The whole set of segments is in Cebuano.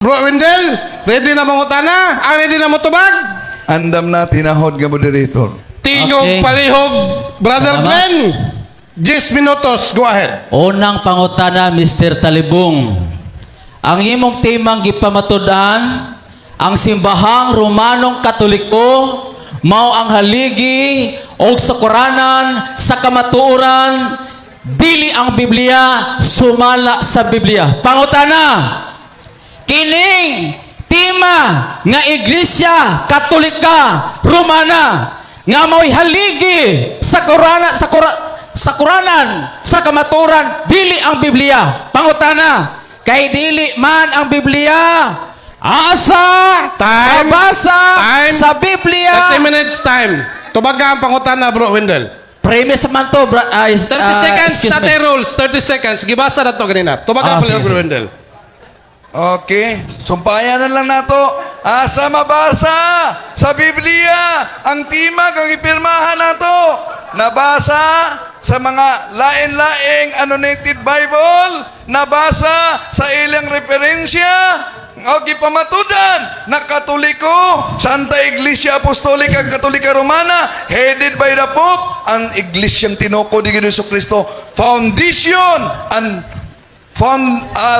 Bro Wendell, ready na mangutana? Ah, ready na mo tubag? Andam na tinahod nga moderator. Tingog palihog, Brother Salamat. Glenn. 10 minutos, go ahead. Unang pangutana, Mr. Talibong. Ang imong timang gipamatud-an, ang simbahang Romanong Katoliko mao ang haligi og sukaranan sa kamatuoran, dili ang Biblia, sumala sa Biblia. Pangutana, kining tema nga Iglesia Katolika Romana nga mao'y haligi sa Korana sa Kora, sa Kuranan sa kamatuoran, dili ang Biblia. Pangutana, kay dili man ang Biblia, asa Time. mabasa Time. sa Biblia? 30 minutes time. Tubaga ang pangutana, Bro Wendell. Premise man to, bro, 30 seconds, excuse me. tate rules. 30 seconds. Gibasa na to ganina. Tubaga Ah, palihog, sige, Bro sige. Wendell. Okay, sumpayan na lang nato. Asa mabasa sa Biblia ang timag ang ipirmahan nato. Nabasa sa mga lain-laing annotated Bible, nabasa sa ilang referensya, o gipamatudan na Katoliko, Santa Iglesia Apostolika Katolika Romana, headed by the Pope, ang iglesyang tinukod ni Jesu Kristo, foundation and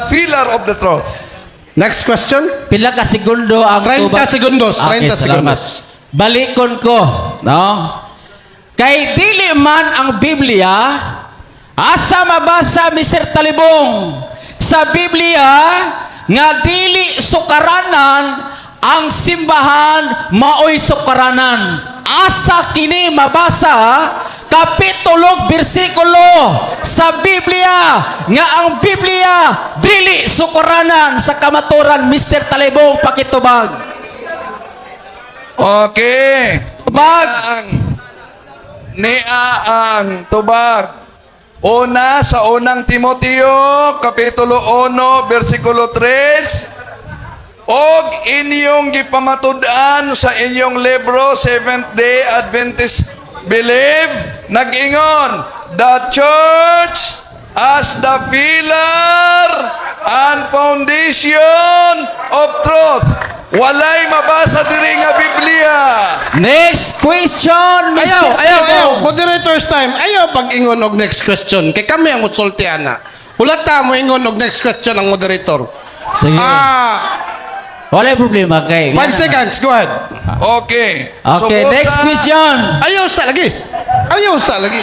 pillar of the truth. Next question. Pila ka segundo ang 30 tubag? Segundos, Okay, 30 salamat. segundos. Balikon ko, no? Kay dili man ang Biblia, asa mabasa, Mr. Talibong, sa Biblia nga dili sukaranan, ang simbahan maoy sukaranan? Asa kini mabasa, kapitulo, bersikulo sa Biblia nga ang Biblia dili sukaranan sa kamaturan, Mr. Talibong? Pakitubag. Okay. Tubag. Ang nia ang tubag. Una sa Unang Timoteo kapitulo 1 bersikulo 3, og inyong gipamatud-an sa inyong libro Seventh Day Adventist Belief, nag-ingon, "The church as the pillar and foundation of truth." Walay mabasa diri nga Biblia. Next question, Mr. Ayaw, ayaw, ayaw. Talibong. Moderator's time. Ayaw pag-ingon og next question. Kay kami ang musulti ana. Hulata mo ingon og next question ang moderator. Sige. Ah, Wala problema kay 5 seconds. Go ahead. Okay. Okay, Subusa- next question. Ayaw sa lagi. Ayaw sa lagi.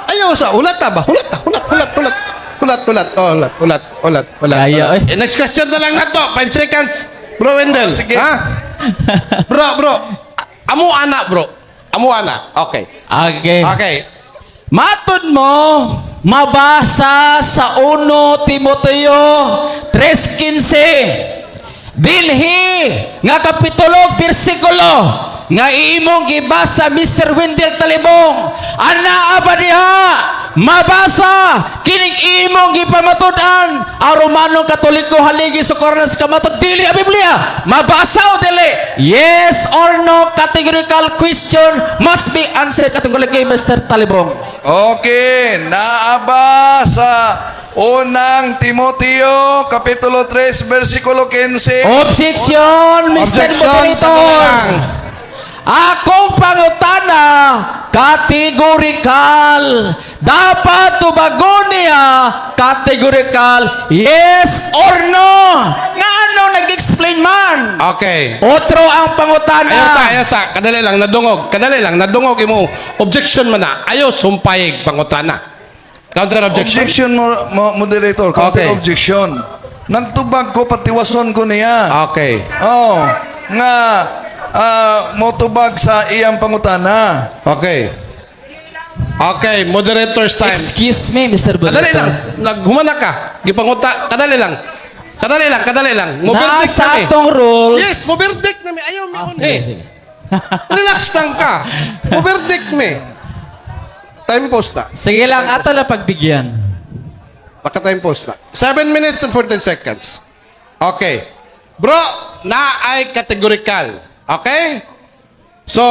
Ayaw sa. Hulata ba? Hulata, hulat, hulat, hulat. Hulat, hulat, oh, hulat, hulat, hulat, hulat. Kaya, Hulat. eh. Eh, next question na lang na to. 5 seconds. Bro Wendell. Oh, sige. Ha? Bro, bro. Amo ana, bro. Amo ana. Okay. Okay. Okay. Matod mo, mabasa sa 1 Timoteo 3.15 dinhi nga kapitulo, bersikulo nga imong gibasa, Mr. Wendell Talibong, anaa ba diha mabasa kining imong gipamatud-an, ang Romanong Katoliko haligi sa Koranas kamatud, dili ang Biblia? Mabasa o dili? Yes or no, categorical question must be answered categorically, Mr. Talibong. Okay, naaba sa Unang Timoteo kapitulo 3 bersikulo 15. Objection, Mr. Objection. Moderator. Lang. Akong pangutana, categorical. Dapat tubagon niya, categorical, yes or no. Nga ano nag-explain man? Okay. Otro ang pangutana. Ayaw sa, ayaw sa. Kadali lang, nadungog. Kadali lang, nadungog imo. Objection man na. Ayaw sumpayig pangutana. Counter objection. Objection mo, moderator, counter objection. Nagtubag ko, patiwason ko niya. Okay. Oh, nga motubag sa iyang pangutana. Okay. Okay, moderator's time. Excuse me, Mr. Kadali Moderator. lang. Naghumana ka. Gipanguta. Kadali lang. Kadali lang, kadali lang. Mo verdict Nasa na mi. atong rules. Yes, mo verdict na mi. Ayaw mi Ah, on sige, eh. sige. Relax lang ka. Mo verdict mi. Time post na. Sige lang, ato lang pagbigyan. Naka-time post na. 7 minutes and 14 seconds. Okay. Bro, na ay categorical. Okay? So,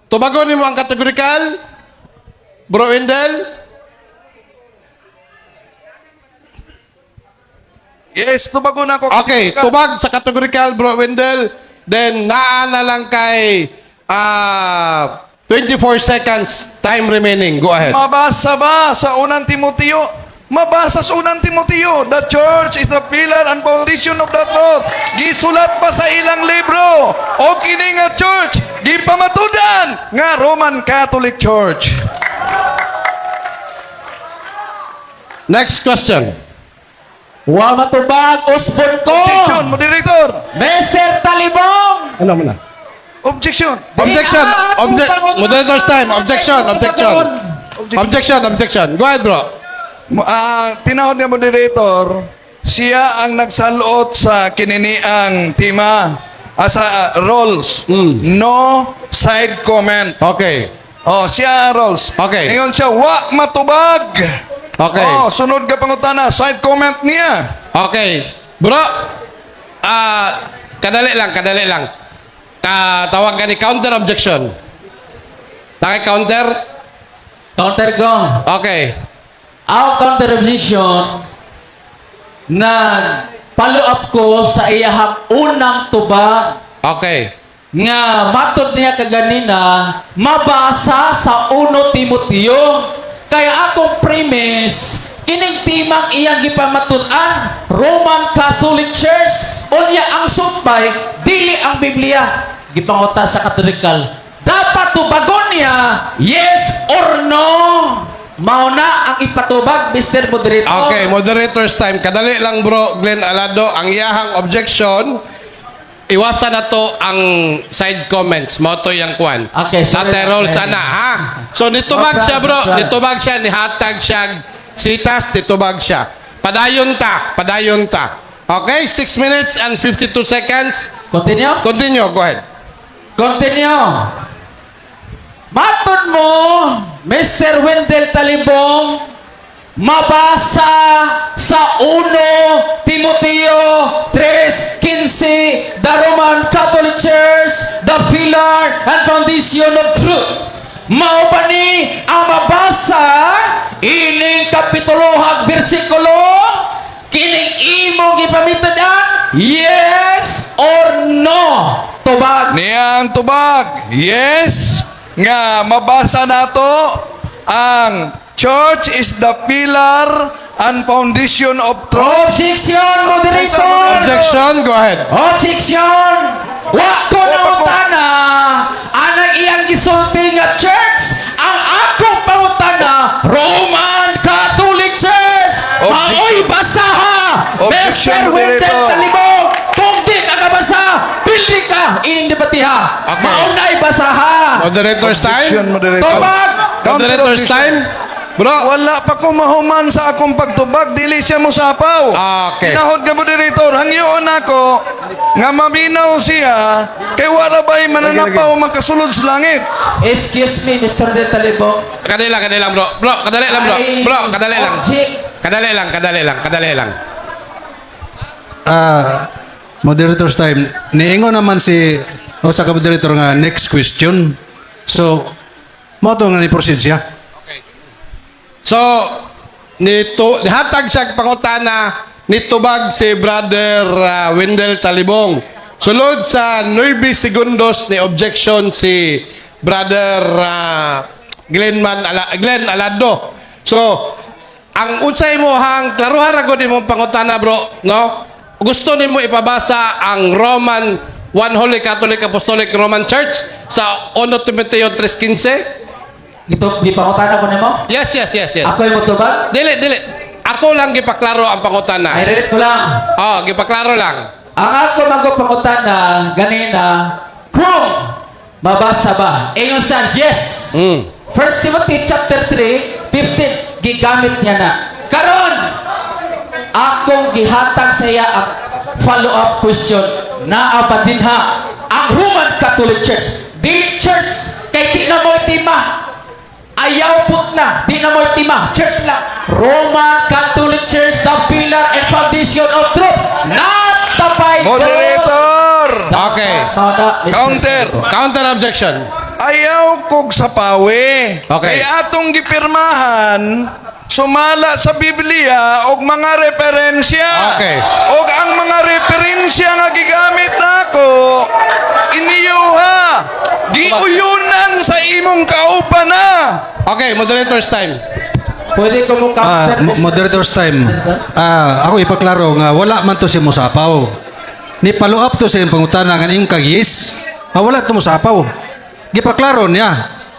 tubagon nimo ang categorical. Bro Wendell? Yes, tubagon ako. Okay, tubag sa categorical, Bro Wendell. Then, naa na lang kay 24 seconds time remaining. Go ahead. Mabasa ba sa Unang Timoteo? Mabasa sa Unang Timoteo, "The church is the pillar and foundation of the truth." Gisulat pa sa ilang libro. O kini nga church, gipamatudan nga Roman Catholic Church. Next question. Wa matubag, usbon ko. Objection, Moderator. Mr. Talibong. Ano mo na? Objection. Objection. Ah, Moderator's time. Objection. Objection. Objection. Objection. Go ahead, bro. Tinawag niya, Moderator, siya ang nagsaluot sa kininiang tema, sa roles. No side comment. Okay. Oh, siya ang roles. Okay. Ngayon siya, wa matubag. Okay. Oh, sunod ka pangutana, side comment niya. Okay. Bro, kadali lang, kadali lang. Tawag ka ni counter objection. Naki-counter? Counter ko. Okay. Ang counter objection, nag follow up ko sa iyahang unang tubag nga matod niya kaganina mabasa sa 1 Timoteo. Kaya akong premise, kining timang iyang gipamatud-an, Roman Catholic Church. Unya ang sumpay dili ang Biblia. Gipanguta sa Katolikal, dapat tubagon niya, yes or no? Mao na ang ipatubag, Mr. Moderator. Okay, moderator's time. Kadali lang, bro, Glenn Alado. Ang iyahang objection, iwasan na to ang side comments. Mao to yung kwan. Okay, sa sorry. terol sana, ha? So, nitubag No siya, bro. problem, no problem. Nitubag siya, nihatag siya. Sitas, nitubag siya. Padayon ta, padayon ta. Okay, 6 minutes and 52 seconds. Continue. Continue, go ahead. Continue. Matod mo, Mr. Wendell Talibong, mabasa sa 1 Timoteo 3:15, the Roman Catholic Church, the pillar and foundation of truth. Mao ba ni ang mabasa ining kapitulo hag bersikulo kining imong gipamitudan? Yes or no? Tubag. Niya ang tubag. Yes, nga mabasa nato ang church is the pillar and foundation of truth. Objection, Moderator! Objection, go ahead. Objection! Wa ko Wa pa ko. nangutana anang iyang gisulti nga church. Ang akong pangutana, Roman Catholic Church. Objection. Maoy basaha, Objection, Mr. Wendell Moderator. Talibong. Kung di ka kabasa, pildi ka ining debatiha. Okay. Maunay basaha. Moderator's time. Objection, Moderator. Tubag! Counter Moderator's objection. time. Bro, Wala pa ko mahuman sa akong pagtubag, dili siya mosapaw. Ah, okay. Tinahod ka, Moderator, hangyoon ako nga maminaw siya kay wala ba'y mananapaw makasulod sa langit. Excuse me, Mr. Del Talibong. Kadali lang, kadali lang, bro. Bro, kadali lang, bro. I Bro, kadali lang. object. Kadali lang, kadali lang, kadali lang. Moderator's time. Niingon naman si o sa ka-moderator nga next question. So, mao to nga ni proceed siya. So, nito, hatag siya pangutana, nitubag si Brother Wendell Talibong. Sulod sa 9 segundos ni objection si Brother Glenn Alado. So, ang unsay mo hang klaruhan ra gud imong pangutana, bro, no? Gusto nimo ipabasa ang Roman One Holy Catholic Apostolic Roman Church sa 1 Timoteo 3:15? Ito, di pangutana ko nimo? Yes. Ako yung mutubag? Dili, dili. Ako lang gipaklaro ang pangutana. Ay, repeat ko lang. Oh, gipaklaro lang. Ang ako magpangutana ganina, kung mabasa ba? Ingon sa yes. 1 Timothy chapter 3, 15, gigamit niya na. Karon, akong gihatag sa iya ang follow-up question. Naa ba dinha ang Roman Catholic Church? Dili church, kay di na mo tima. Ayaw put na, di na mo tima. Church lang. Roman Catholic Church, the pillar and foundation of truth. Not the Bible. Moderator! Okay. Mao na, Mr. Counter! Counter objection. Ayaw kog sapawi. Okay. Kay atong gipirmahan Sumala sa Biblia og mga referensya. Okay. Og ang mga referensya nga gigamit nako iniyuha. Giuyunan sa imong kauban na. Okay, moderator's time. Pwede ko mong Ah, counter, Mr. moderator's time. Ako ipaklaro nga wala man to si musapaw. Ni follow up to sa iyong pangutana nga iyong kag yes. Wala to musapaw. Gipaklaro niya.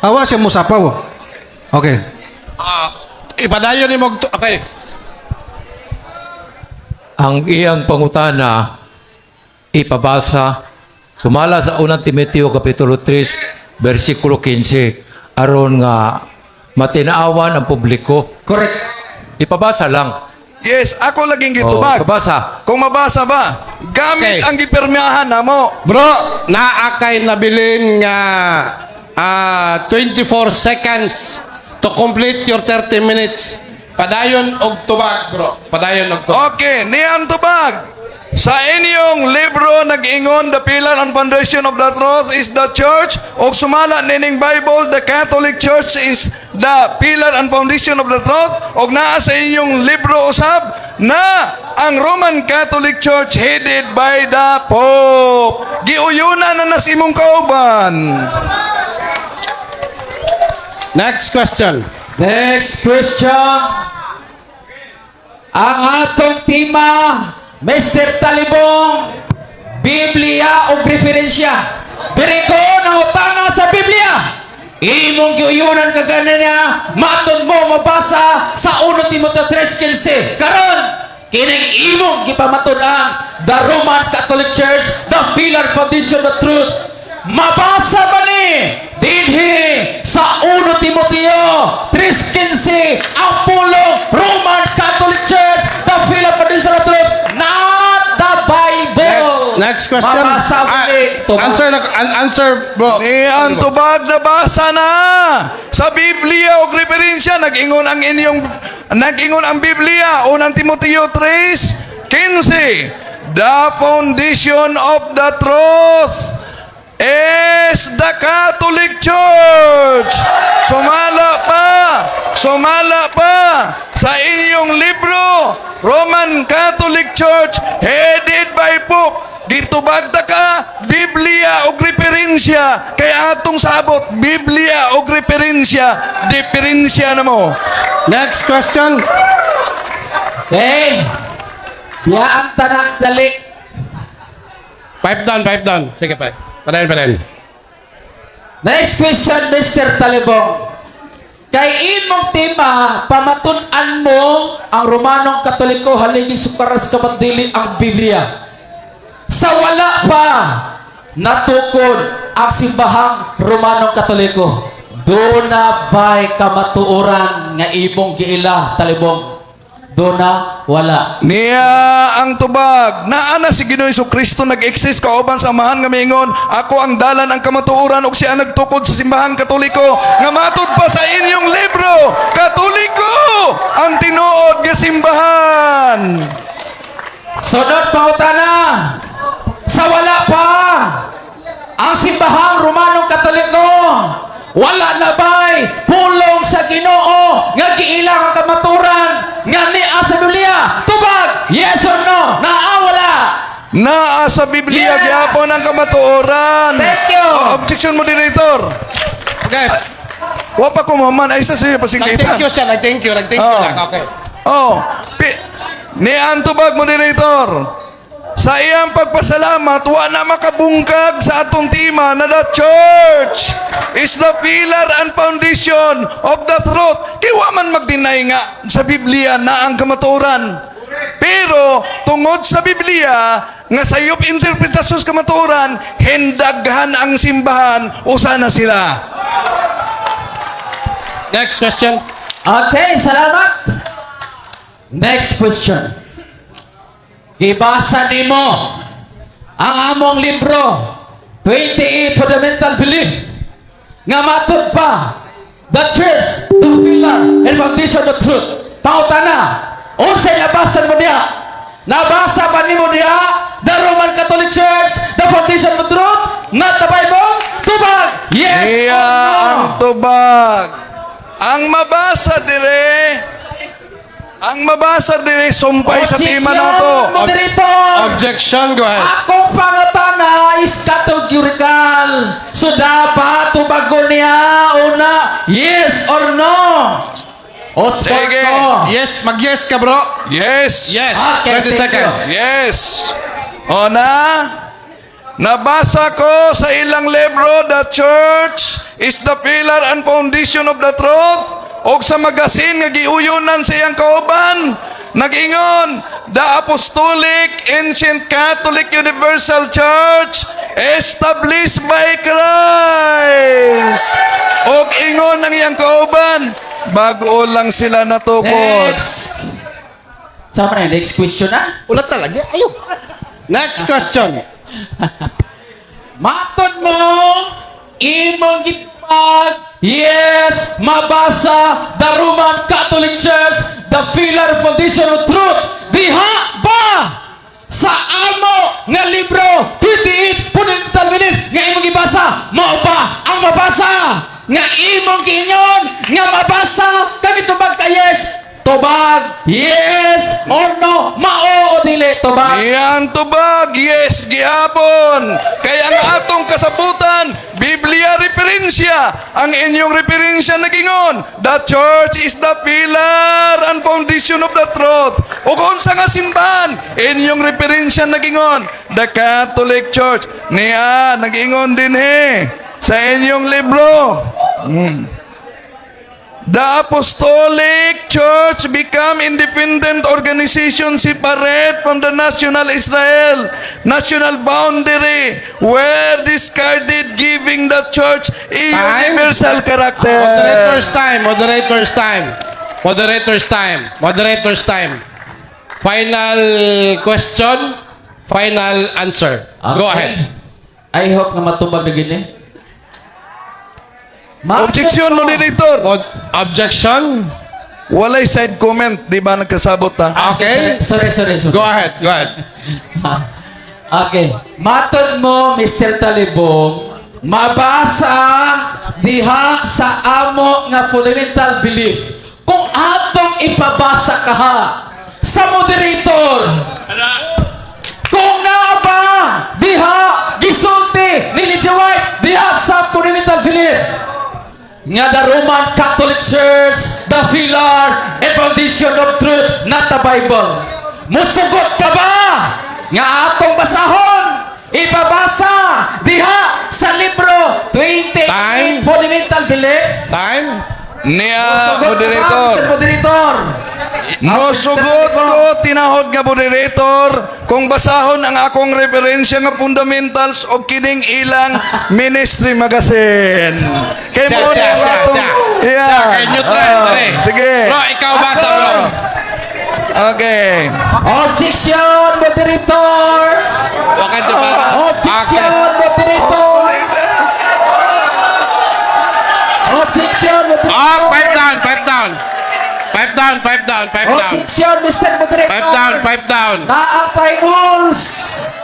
Awa siya musapaw. Okay. Ipadayon ni mo. Okay. Ang iyang pangutana ipabasa sumala sa Unang Timoteo kapitulo 3 bersikulo 15 aron nga matinaawan ang publiko. Correct. Ipabasa lang. Yes, ako laging Oh, gitubag. ipabasa. Kung mabasa ba, gamit Okay. ang gipirmahan namo. Bro, naa kay nabilin nga 24 seconds to complete your 30 minutes. Padayon og tubag, bro. Padayon og tubag. Okay, niyan tubag. Sa inyong libro nag-ingon, "The pillar and foundation of the truth is the church," og sumala nining Bible, the Catholic Church is the pillar and foundation of the truth, og naa sa inyong libro usab na ang Roman Catholic Church headed by the Pope. Giuyunan na nas imong kauban. Next question. Next question. Ang atong tema, Mr. Talibong, Biblia o referensya. Biri ko ng utana sa Biblia. Imong giuyunan ka ganina, matod mo mabasa sa 1 Timoteo 3:15. Karon, kining imong gipamatud-an, the Roman Catholic Church, the pillar, foundation of truth. Mabasa ba ni dinhi sa 1 Timoteo 3:15 ang pulong Roman Catholic Church, the pillar, foundation of truth, not the Bible? Next, next question. Mabasa ba ni? Answer, answer, bro. Ni ang tubag nabasa na sa Biblia og referensya. Nag-ingon ang Biblia, Unang Timoteo 3:15, "The foundation of the truth is the Catholic Church." Sumala pa sa inyong libro, Roman Catholic Church headed by Pope. Gitubag ta ka, Biblia og referensya. Kay atong sabot, Biblia og referensya, diferensya na mo. Next question. Okay. Biyaan tanak dali. Pipe down, pipe down. Sige, pipe. Padayon, padayon. Next question, Mr. Talibong. Kay imong tema, pamatun-an mo ang Romanong Katoliko haliging sukaras kabandili ang Biblia. Sa wala pa natukod ang simbahang Romanong Katoliko, duna ba'y kamatuoran nga imong giila, Talibong? Duna wala? Niya ang tubag. Naa na si Ginoong Kristo nag-exist kauban sa Amahan nga miingon, "Ako ang dalan, ang kamatuoran," ug siya nagtukod sa Simbahang Katoliko nga matud pa sa inyong libro, Katoliko ang tinuod nga simbahan. Sunod pangutana. Sa wala pa ang simbahang Romanong Katoliko, wala na ba'y pulong sa Ginoo nga giila ang kamaturan nga niya sa Biblia? Tubag, yes or no? Naa wala? Naa sa Biblia Yes! gyapon ang kamatuoran. Thank you. Oh, objection, moderator. Guys, Wa pa ko maman ay sa siya nag-thank pasinggitan. you siya, nag-thank you, nag-thank you Oh. lang. Okay. Oh, ni ang tubag, moderator. Sa iyang pagpasalamat, wa na makabungkag sa atong tema na the church is the pillar and foundation of the truth. Kay wa man mag-deny nga sa Biblia na ang kamatuoran. Pero tungod sa Biblia nga sayop interpretasyon sa kamatuoran, hindaghan ang simbahan, usa na sila. Next question. Okay, salamat. Next question. Gibasa nimo ang among libro 28 Fundamental Belief nga matud pa the church, the pillar and foundation of truth. Pangutana, unsay nabasa mo diha? Nabasa ba nimo diha the Roman Catholic Church, the foundation of truth, not the Bible? Tubag, yes Iya or no? ang tubag. Ang mabasa dire Ang mabasa diri, sumpay sa tema Objection, nato. moderator! Objection, go ahead. Akong pangutana is categorical. So dapat tubagon niya una, yes or no. O score Sige. ko. Yes, mag-yes ka, bro. Yes. Yes, Okay, 20 thank seconds. Yes. O na, nabasa ko sa ilang libro, "The Church is the pillar and foundation of the truth." Og sa magasin nga giuyunan sa iyang kauban, nag-ingon, "The Apostolic Ancient Catholic Universal Church established by Christ." Og ingon ang iyang kauban, bago lang sila natukod. Next. Sama na, next question na. Ulat talaga. Ayaw. Next question. Matod mo, imong gitubag, yes, mabasa, the Roman Catholic Church, the pillar foundation of truth, diha ba sa amo nga libro 28 Fundamental Belief nga imong gibasa, mao ba ang mabasa nga imong giingon nga mabasa? Kami tubag ka yes, tubag yes or no, mao o dili, tubag. Iyang tubag, yes, gihapon. Kaya ang atong kasabutan, Biblia referensya. Ang inyong referensya nagingon, "The church is the pillar and foundation of the truth." O kung sa nga simbahan, inyong referensya nagingon, "The Catholic Church." Niya, nagingon din eh, sa inyong libro. The Apostolic Church become independent organization separate from the national Israel. National boundary were discarded, giving the church a Time. Universal character. Moderator's time. Moderator's time. Moderator's time. Moderator's time. Final question. Final answer. Go Okay. ahead. I hope nga matubag na gini. Objection, moderator. Objection. Walay side comment, di ba nagkasabot ta? Okay. Sorry, sorry, sorry. Go ahead. Go ahead. Okay. Matod mo, Mr. Talibong, mabasa diha sa amo nga fundamental belief. Kung atong ipabasa ka ha sa moderator, kung naa ba diha gisulti ni Lydia White diha sa fundamental belief nga the Roman Catholic Church, the pillar and foundation of truth, not the Bible. Musugot ka ba nga atong basahon, ipabasa diha sa libro 28 Time. Fundamental Belief? Time. Niya, Musugot ka ba, moderator. Mr. Moderator? Mosugot ko, tinahod nga moderator, kung basahon ang akong referensya nga fundamentals o kining ilang ministry magazine. Kay Siya, mo siya, na ang siya, atong siya. Yeah. Siya, kay neutral, Ah, dali. sige. Bro, ikaw basa, bro. Okay. Objection, moderator! Waka di ba? Objection, Okay. moderator! Oh, later. Objection, moderator! Ah, pipe down, pipe down. Pipe down, pipe down, pipe down. Objection, Mr. Moderator! Pipe down, pipe down. Naa tay rules!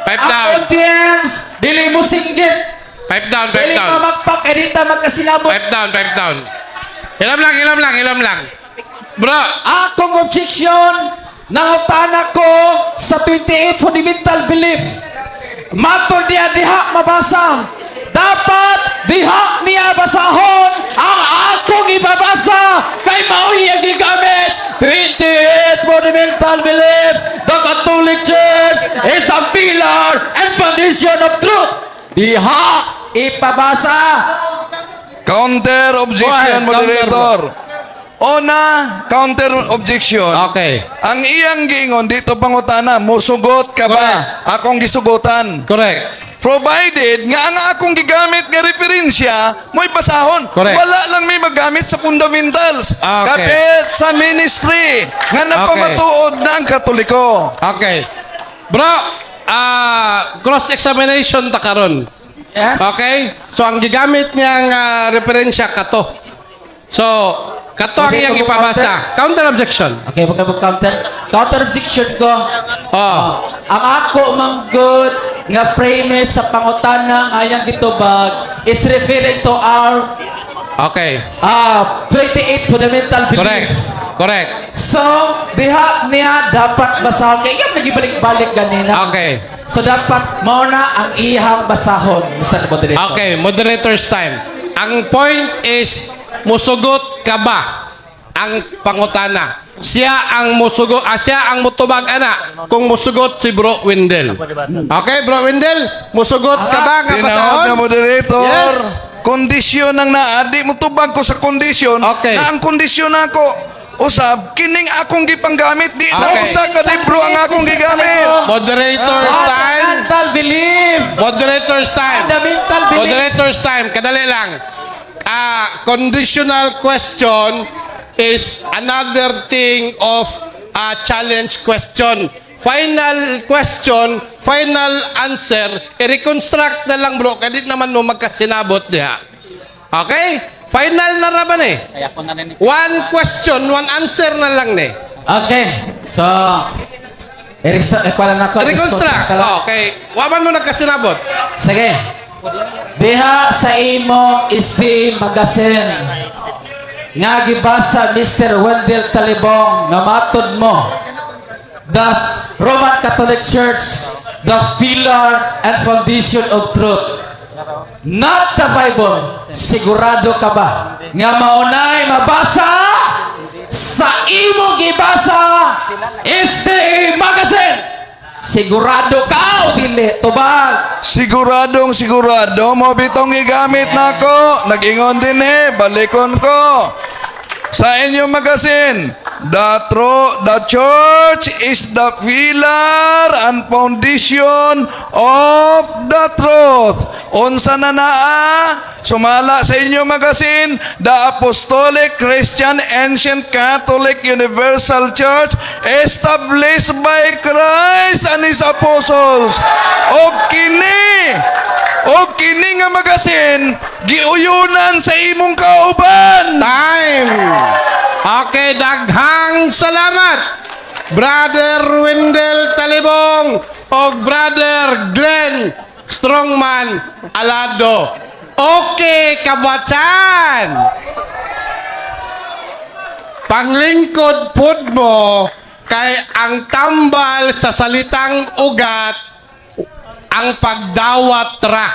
Pipe Ang down. audience, dili mo singgit! Pipe down, pipe Dili down. mamakpak, eh, di ta magkasinabot. Pipe down, pipe down. Hilam lang, hilam lang, hilam lang. Bro, Akong objection, nangutana ko sa 28 fundamental belief. Matod niya diha mabasa. Dapat diha niya basahon ang akong ibabasa kay mao iyang gigamit. 28 fundamental belief, the Catholic Church is a pillar and foundation of truth. Diha ipabasa. Counter Go objection, ahead, moderator. Una, counter objection. Okay. Ang iyang giingon dito pangutana, musugot ka ba? Akong gisugotan. Correct. Provided nga ang akong gigamit nga referensya mo'y basahon. Correct. Wala lang may magamit sa fundamentals. Ah, okay. Kapit sa ministry nga napamatuod na ang Katoliko. Okay. Bro, cross-examination ta karon. Yes. Okay? So, ang gigamit niyang referensya kato. So, kato ang Okay, iyang kung ipabasa. Counter objection. Okay, magka counter counter objection ko. Oh. Ang ako manggod nga premise sa pangutana nga iyang gitubag is referring to our Okay. 28 fundamental belief. Correct. Correct. So, diha niya dapat basahon. Kay iyang nagibalik-balik ganina. Okay. So, dapat mao na ang iyang basahon, Mr. Moderator. Okay, moderator's time. Ang point is, musugot ka ba ang pangutana? Siya ang musugot, siya ang mutubag ana kung musugot si Bro Wendell. Okay, Bro Wendell, musugot ka ba nga Tinawag basahon? na moderator. Yes. Kondisyon ang naa, di mo tubag ko sa kondisyon Okay. na ang kondisyon nako usab kining akong gipanggamit, di na usa ka libro ang akong gigamit. Moderator's time. Fundamental belief. Moderator's time. Fundamental belief. Moderator's time, kadali lang. Conditional question is another thing of a challenge question. Final question, final answer, i-reconstruct na lang, bro, kaya di naman mo magkasinabot diha. Okay? Final na ra ba ni? One question, one answer na lang ni. Okay. So, Eric, na ko. Reconstruct. Okay. Wa man mo nagkasinabot. Sige. Diha sa imo SD Magazine nga gibasa, Mr. Wendell Talibong, nga matod mo the Roman Catholic Church the pillar and foundation of truth, not the Bible. Sigurado ka ba nga maunay mabasa sa imong gibasa SD Magazine? Sigurado ka o dili? Tubag. Siguradong sigurado mo bitong gigamit nako. Nag-ingon din eh, balikon ko. Sa inyong magazine, the church is the pillar and foundation of the truth. Unsa na naa? Sumala sa inyong magazine, the Apostolic Christian Ancient Catholic Universal Church established by Christ and His apostles. O kini nga magazine, giuyunan sa imong kauban. Time! Okay, daghang salamat, Brother Wendell Talibong o Brother Glenn Strongman Alado. Okay, kabatan! Panglingkod pud mo kay ang tambal sa salitang ugat ang pagdawat ra.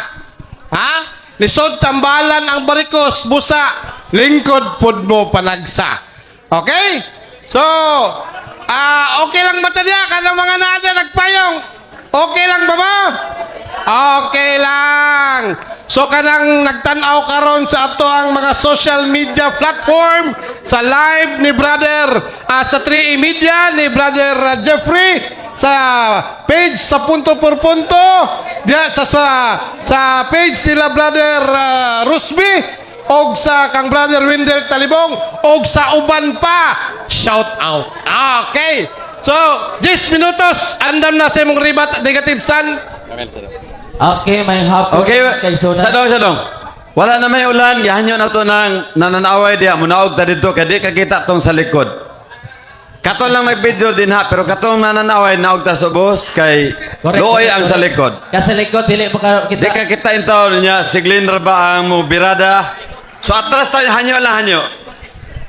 Ha? Lisod tambalan ang barikos, busa, lingkod pud mo panagsa. Okay? So, okay lang ba ta diya? Kanang mga naa nagpayong. Okay lang ba mo? Okay lang. So kanang nagtan-aw karon sa ato ang mga social media platform sa live ni Brother sa 3E Media ni Brother Jeffrey, sa page sa Punto por Punto diya sa page nila Brother Rusby og sa kang Brother Wendell Talibong og sa uban pa, shout out. Okay, so 10 minutos, andam na sa imong rebut negative stand. Okay, may hapon. Okay, kay Sona. sadong sadong. Wala na may ulan, gihanyo na to ng nananaway diha, munaog ta didto kay di ka kita tong sa likod. Kato lang nag-video din ha, pero katong nananaway naog ta subos kay luoy ang sa likod. Kasi likod dili pa ka kita. Di ka kita intaw niya, si Glenn ra ba ang mo birada. So atras tayo, hanyo lang, hanyo.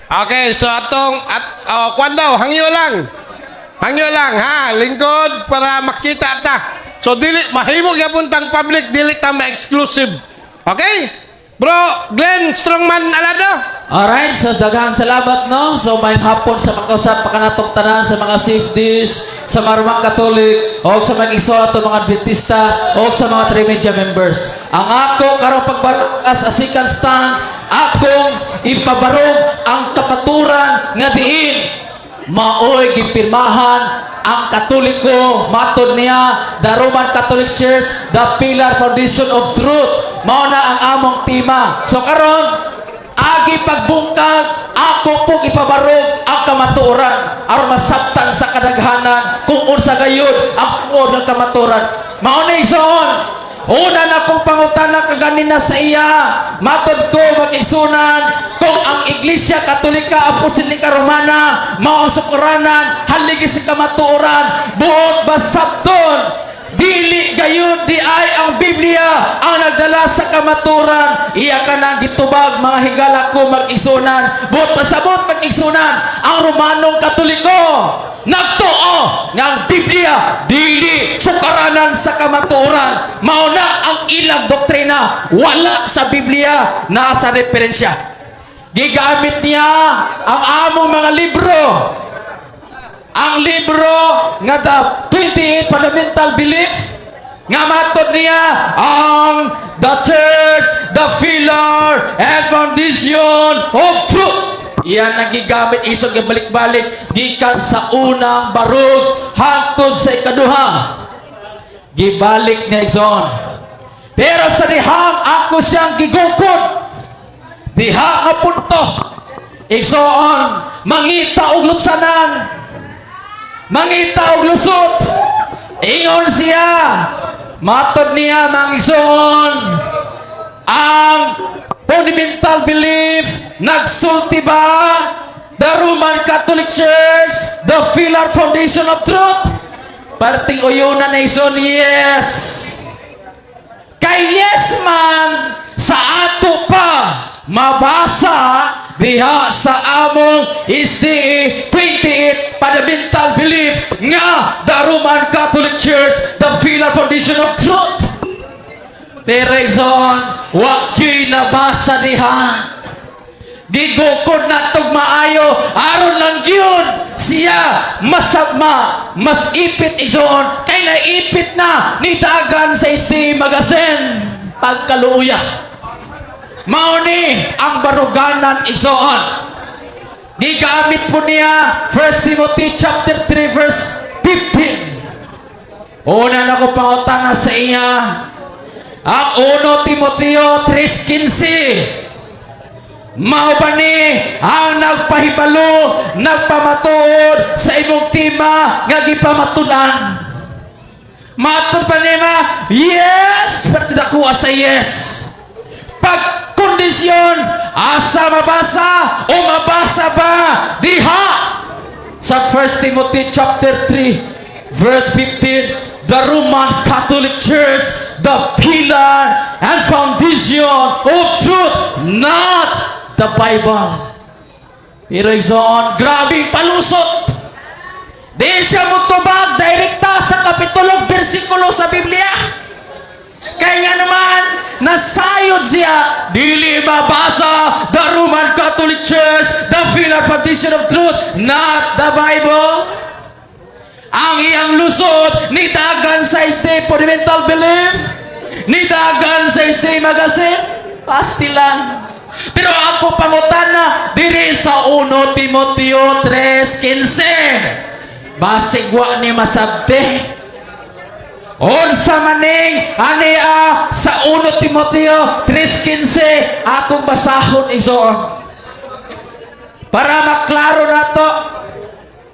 Okay, so atong at oh, kwan daw, hangyo lang. Hangyo lang ha, lingkod para makita ta. So dili mahimo gyapon tang public, dili ta ma-exclusive. Okay? Bro, Glenn Strongman Alado. Alright, so daghang salamat, no. So may hapon sa makausap pa kanatong tanan sa mga safeties, sa mga Roman Catholic, o sa mga igsoon ato mga Adventista, o sa mga Trimedia members. Ang ako karong pagbarong as a second stand, akong ipabarong ang kamaturan nga diin maoy gipirmahan ang Katoliko. Matod niya, the Roman Catholic Church the pillar foundation of truth. Mao na ang among tema. So karon agi pagbungkag, ako pong ipabarog ang kamatuoran aron masabtan sa kadaghanan kung unsa gayud ang puod ng kamatuoran. Mao na, igsoon, una na kong pangutana kaganina sa iya, matod ko mag-igsunan, kung ang Iglesia Katolika Apostolika Romana mao ang sukuranan, haligi sa kamatuoran, buot ba sabton dili gayud di ay ang Biblia ang nagdala sa kamaturan. Iya ka nang gitubag, mga higala ko mag-igsunan. Buot pasabot, mag-igsunan, ang Romanong Katoliko nagtuo nga ang Biblia dili sukaranan sa kamaturan. Mao na ang ilang doktrina, wala sa Biblia, naa sa referensya. Gigamit niya ang among mga libro, ang libro nga The 28 Fundamental Beliefs, nga matod niya ang the church, the pillar and foundation of truth. Iyan ang gigamit isog balik-balik gikan sa unang barug hangtod sa ikaduha. Gibalik niya, igsoon. Pero sa dihang ako siyang gigukod, diha nga punto, igsoon, mangita og lutsanan, mangita og lusot. Ingon siya, matod niya, mga igsoon, ang fundamental belief, nagsulti ba the Roman Catholic Church, the pillar foundation of truth? Parting uyunan na, igsoon, yes. Kay yes man sa ato pa mabasa diha sa among SDA 28 Fundamental Belief nga the Roman Catholic Church, the pillar foundation of truth. Pero igsoon, wa gyuy nabasa diha. Gigukod na tog maayo aron lang gyud siya masama, mas ipit, igsoon, kay naipit na ni dagan sa SDA Magazine pagkaluoya. Mao ni ang baruganan, igsoon. Gigamit po niya 1 Timothy chapter 3 verse 15. Una na ko pangutana sa iya ang 1 Timoteo 3:15. Mao ba ni ang nagpahibalo, nagpamatuod sa imong tema nga gipamatud-an? Matod pa niya, yes! Pati dako sa yes. Pag kondisyon, asa mabasa o mabasa ba diha sa 1 Timothy chapter 3 verse 15, the Roman Catholic Church, the pillar and foundation of truth, not the Bible? Pero igsoon, grabing palusot. Di siya mutubag direkta sa kapitulong bersikulo sa Biblia. Kaya nga naman, nasayod siya, dili mabasa the Roman Catholic Church, the pillar foundation of truth, not the Bible. Ang iyang lusot, nidagan sa SDA Fundamental Belief, nidagan sa SDA Magazine, pasti lang. Pero ako pangutana, diri sa 1 Timoteo 3:15. Basig wa ni masabti. Unsa maning ania sa 1 Timoteo 3:15, akong basahon, igsoon. Para maklaro nato,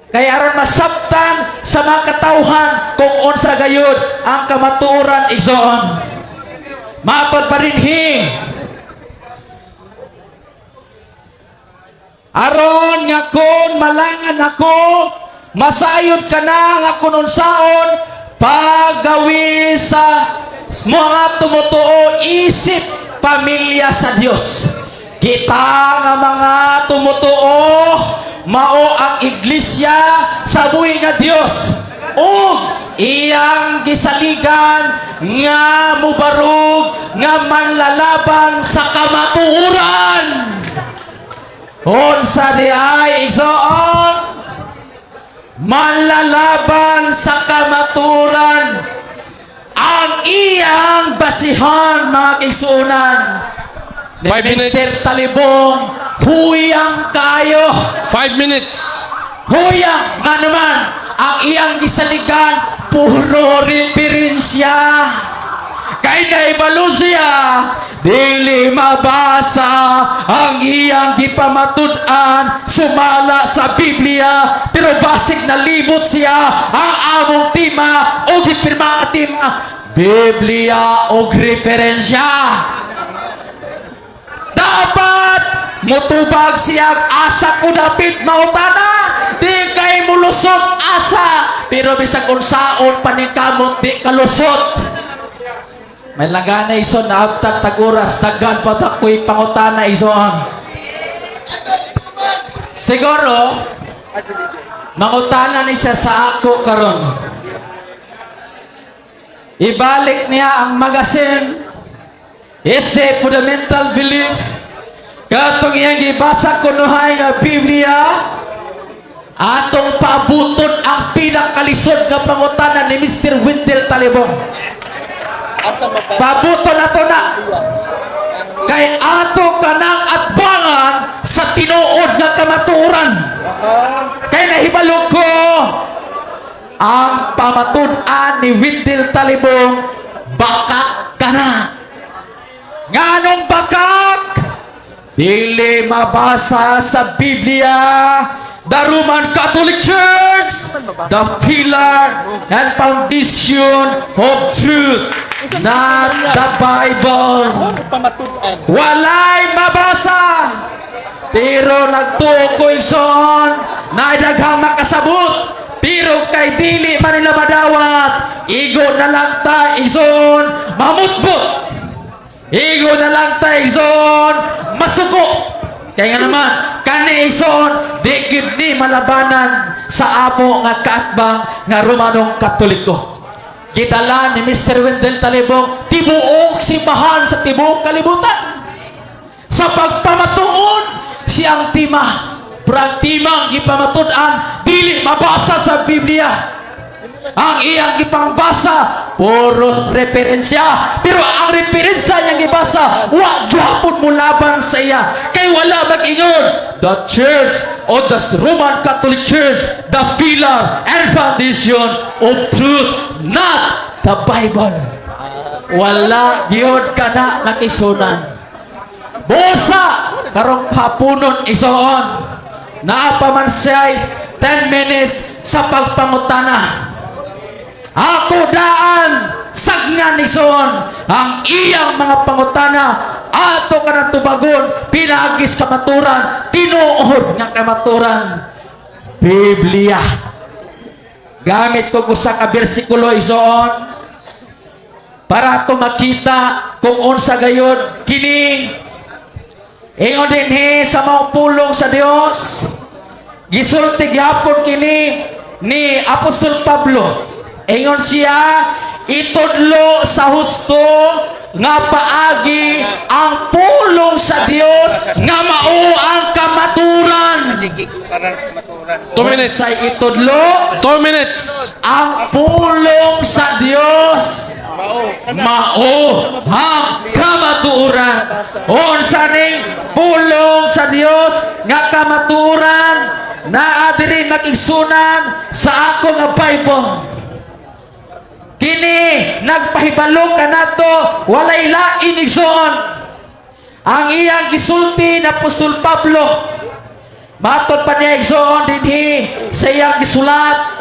kay aron masabtan sa mga katawhan kung unsa gayud ang kamatuoran, igsoon. Matod pa rin hi. Aron nga kon malangan ako, masayod ka na nga kun unsaon paggawi sa mga tumutuo isip pamilya sa Dios. Kita nga mga tumutuo mao ang iglesia sa buhi nga Dios ug iyang gisaligan nga mubarog nga manlalaban sa kamatuoran. Unsa di ay, igsoon? Manlalaban sa kamaturan ang iyang basihan, mga kaigsuonan. Ni 5 Mr. minutes. Talibong, huyang kayo. 5 minutes. Huyang nga naman ang iyang gisaligan, puro referensya. Kay naibalo siya, dili mabasa ang iyang gipamatud-an sumala sa Biblia, pero basig nalimot siya ang among tema o gipirma ang tema Biblia o referensya. Dapat mutubag siya asa ko dapit mautana. Di kay mulusot asa, pero bisag unsaon paningkamot di kalusot. May langana, ison, naabtag tag oras, daghan pa ta ko'y pangutana, ison. Siguro mangutana ni siya sa ako karon. Ibalik niya ang magazine is the fundamental belief katong iyang gibasa kunuhay nga Biblia. Atong paabuton ang pinakalisod nga pangutana ni Mr. Wendell Talibong. Paabuton ato na kay ato kanang atbangan sa tinuod nga kamatuoran, kay nahibalo ko ang pamatud-an ni Wendell Talibong, bakak ka na. Nganong bakak? Dili mabasa sa Biblia, the Roman Catholic Church, the pillar and foundation of truth, not the Bible. Walay mabasa. Pero nagtuo ko, igsoon, na daghang makasabot. Pero kay dili man nila madawat, igo na lang ta, igsoon, mamutbot. Igo na lang ta, igsoon, masuko. Kaya nga naman, kani, igsoon, di gyud ni malabanan sa amo nga kaatbang nga Romanong Katoliko. Gidala ni Mr. Wendell Talibong tibuok simbahan sa tibuok kalibutan sa pagpamatuod siyang tima. Pero ang timang gipamatud-an dili mabasa sa Biblia. Ang iyang gipangbasa puros referensya, pero ang referensya niyang gibasa wa gyapon mo laban sa iya, kay wala mag-ingon the Church o the Roman Catholic Church, the pillar and foundation of truth, not the Bible. Wala gyud kana nakisunan. Busa karong hapunon, igsoon, naa pa man siya'y 10 minutes sa pagpangutana. Ako daan sagnan, igsoon, ang iyang mga pangutana. Ato ka ng tubagon pinaagis kamaturan, tinuod nga kamaturan, Biblia. Gamit ko usa ka bersikulo, igsoon, para ato makita kung unsa gayod kini. Ingon dinhi sa mga pulong sa Dios, gisulti gyapon kini ni Apostol Pablo. Ingon siya, itudlo sa husto nga paagi ang pulong sa Dios nga mao ang kamaturan. 2 minutes. Unsay itudlo? 2 minutes. Ang pulong sa Dios mao ang kamatuoran. Unsa ning pulong sa Dios nga kamatuoran? Naa diri, makigsunan, sa ako nga Bible. Kini nagpahibalo kanato walay lain, igsoon. Ang iyang gisulti na Apostol Pablo, matod pa niya, igsoon, dinhi sa iyang gisulat.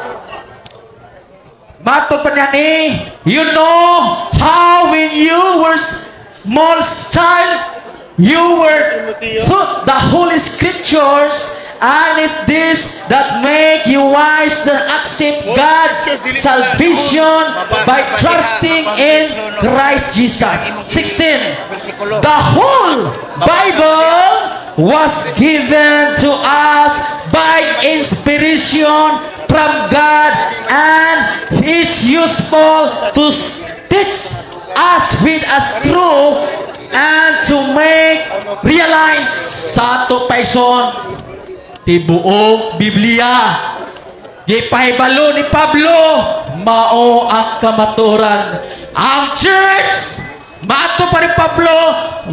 Matod pa niya ni, "You know how when you were small child, you were taught the Holy Scriptures, and it this that make you wise to accept God's salvation by trusting in Christ Jesus." 16. "The whole Bible was given to us by inspiration from God and is useful to teach us with us true and to make realize." Sa ato pa, igsoon, tibuok Biblia, gipahibalo ni Pablo, mao ang kamaturan. Ang church, mato pa ni Pablo,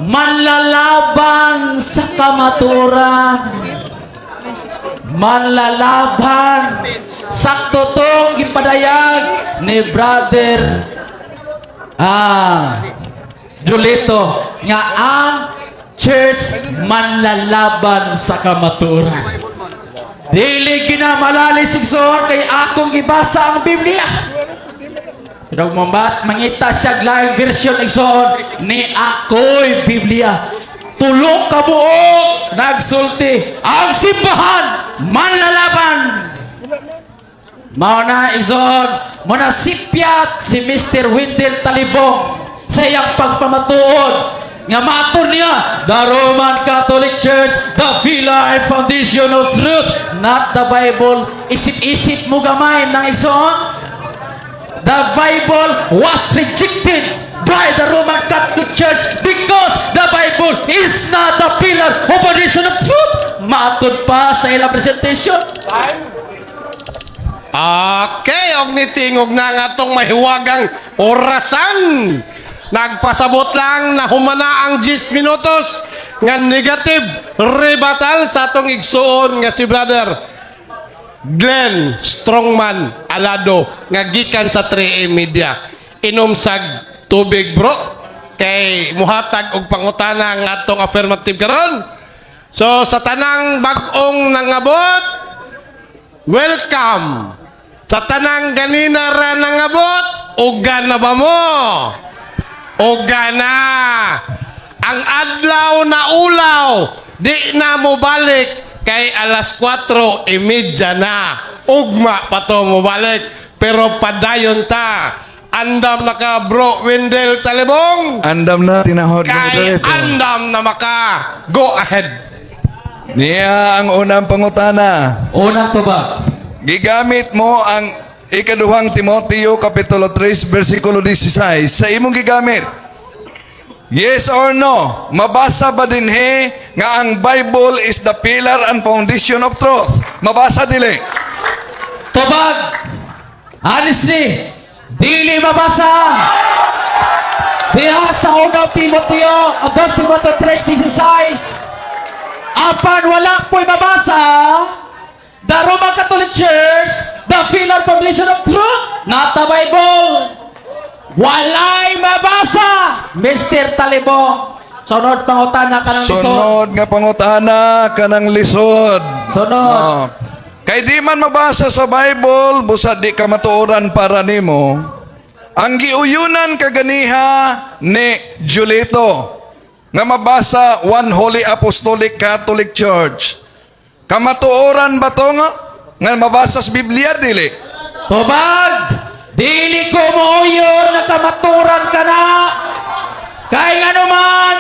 manlalaban sa kamaturan, manlalaban. Sakto tong gipadayag ni Brother Julito nga ang church manlalaban sa kamaturan. Dili kinamalalis, igsoon, kay akong gibasa ang Biblia. Pero mamat, mangita siya live version, igsoon, ni ako'y Biblia. Tulo ka buok nagsulti ang simbahan manlalaban. Mao na, igsoon, mo na sipyat si Mr. Wendell Talibong. Sa iyang pagpamatuod nga maton niya, the Roman Catholic Church, the pillar and foundation of truth, not the Bible. Isip-isip mo gamay ng igsoon. The Bible was rejected by the Roman Catholic Church because the Bible is not the pillar of foundation of truth. Matud pa sa ilang presentation. Okay, og nitingog na nga atong mahiwagang orasan. Nagpasabot lang na humana ang 10 minutos nga negative rebuttal sa atong igsuon nga si Brother Glenn Strongman Alado nga gikan sa 3A Media. Inom sag tubig, bro, kay muhatag og pangutana nga atong affirmative karon. So sa tanang bag-ong nangabot, welcome! Sa tanang ganina ra nangabot, uga na ba mo? Uga na! Ang adlaw na ulaw, di na mo balik kay alas 4:30 na. Ugma pa to mo balik. Pero padayon ta. Andam na ka, bro Wendell Talibong. Andam na tinahod nga Kay moderator. Andam na maka. Go ahead. Niya ang unang pangutana. Unang tubag. Gigamit mo ang ikaduhang Timoteo kapitulo 3 bersikulo 16 sa imong gigamit. Yes or no? Mabasa ba dinhi nga ang Bible is the pillar and foundation of truth? Mabasa dili? Tubag. Honestly, dili mabasa. Diha sa unang Timoteo, ang 2 Timoteo 3:16. Apan wala po'y mabasa, the Roman Catholic Church, the pillar foundation of truth, not the Bible. Walay mabasa, Mr. Talibong. Sunod pangutana ka ng lisod. Sunod nga pangutana kanang lisod. Sunod. No. Kay di man mabasa sa Bible, busa di ka matuoran para nimo. Ang giuyunan kaganiha ni Julito nga mabasa One Holy Apostolic Catholic Church. Kamatuoran ba to nga mabasa sa Biblia dili? Tubag! Dili ko mooyon nga kamaturan ka na. Kay nga naman,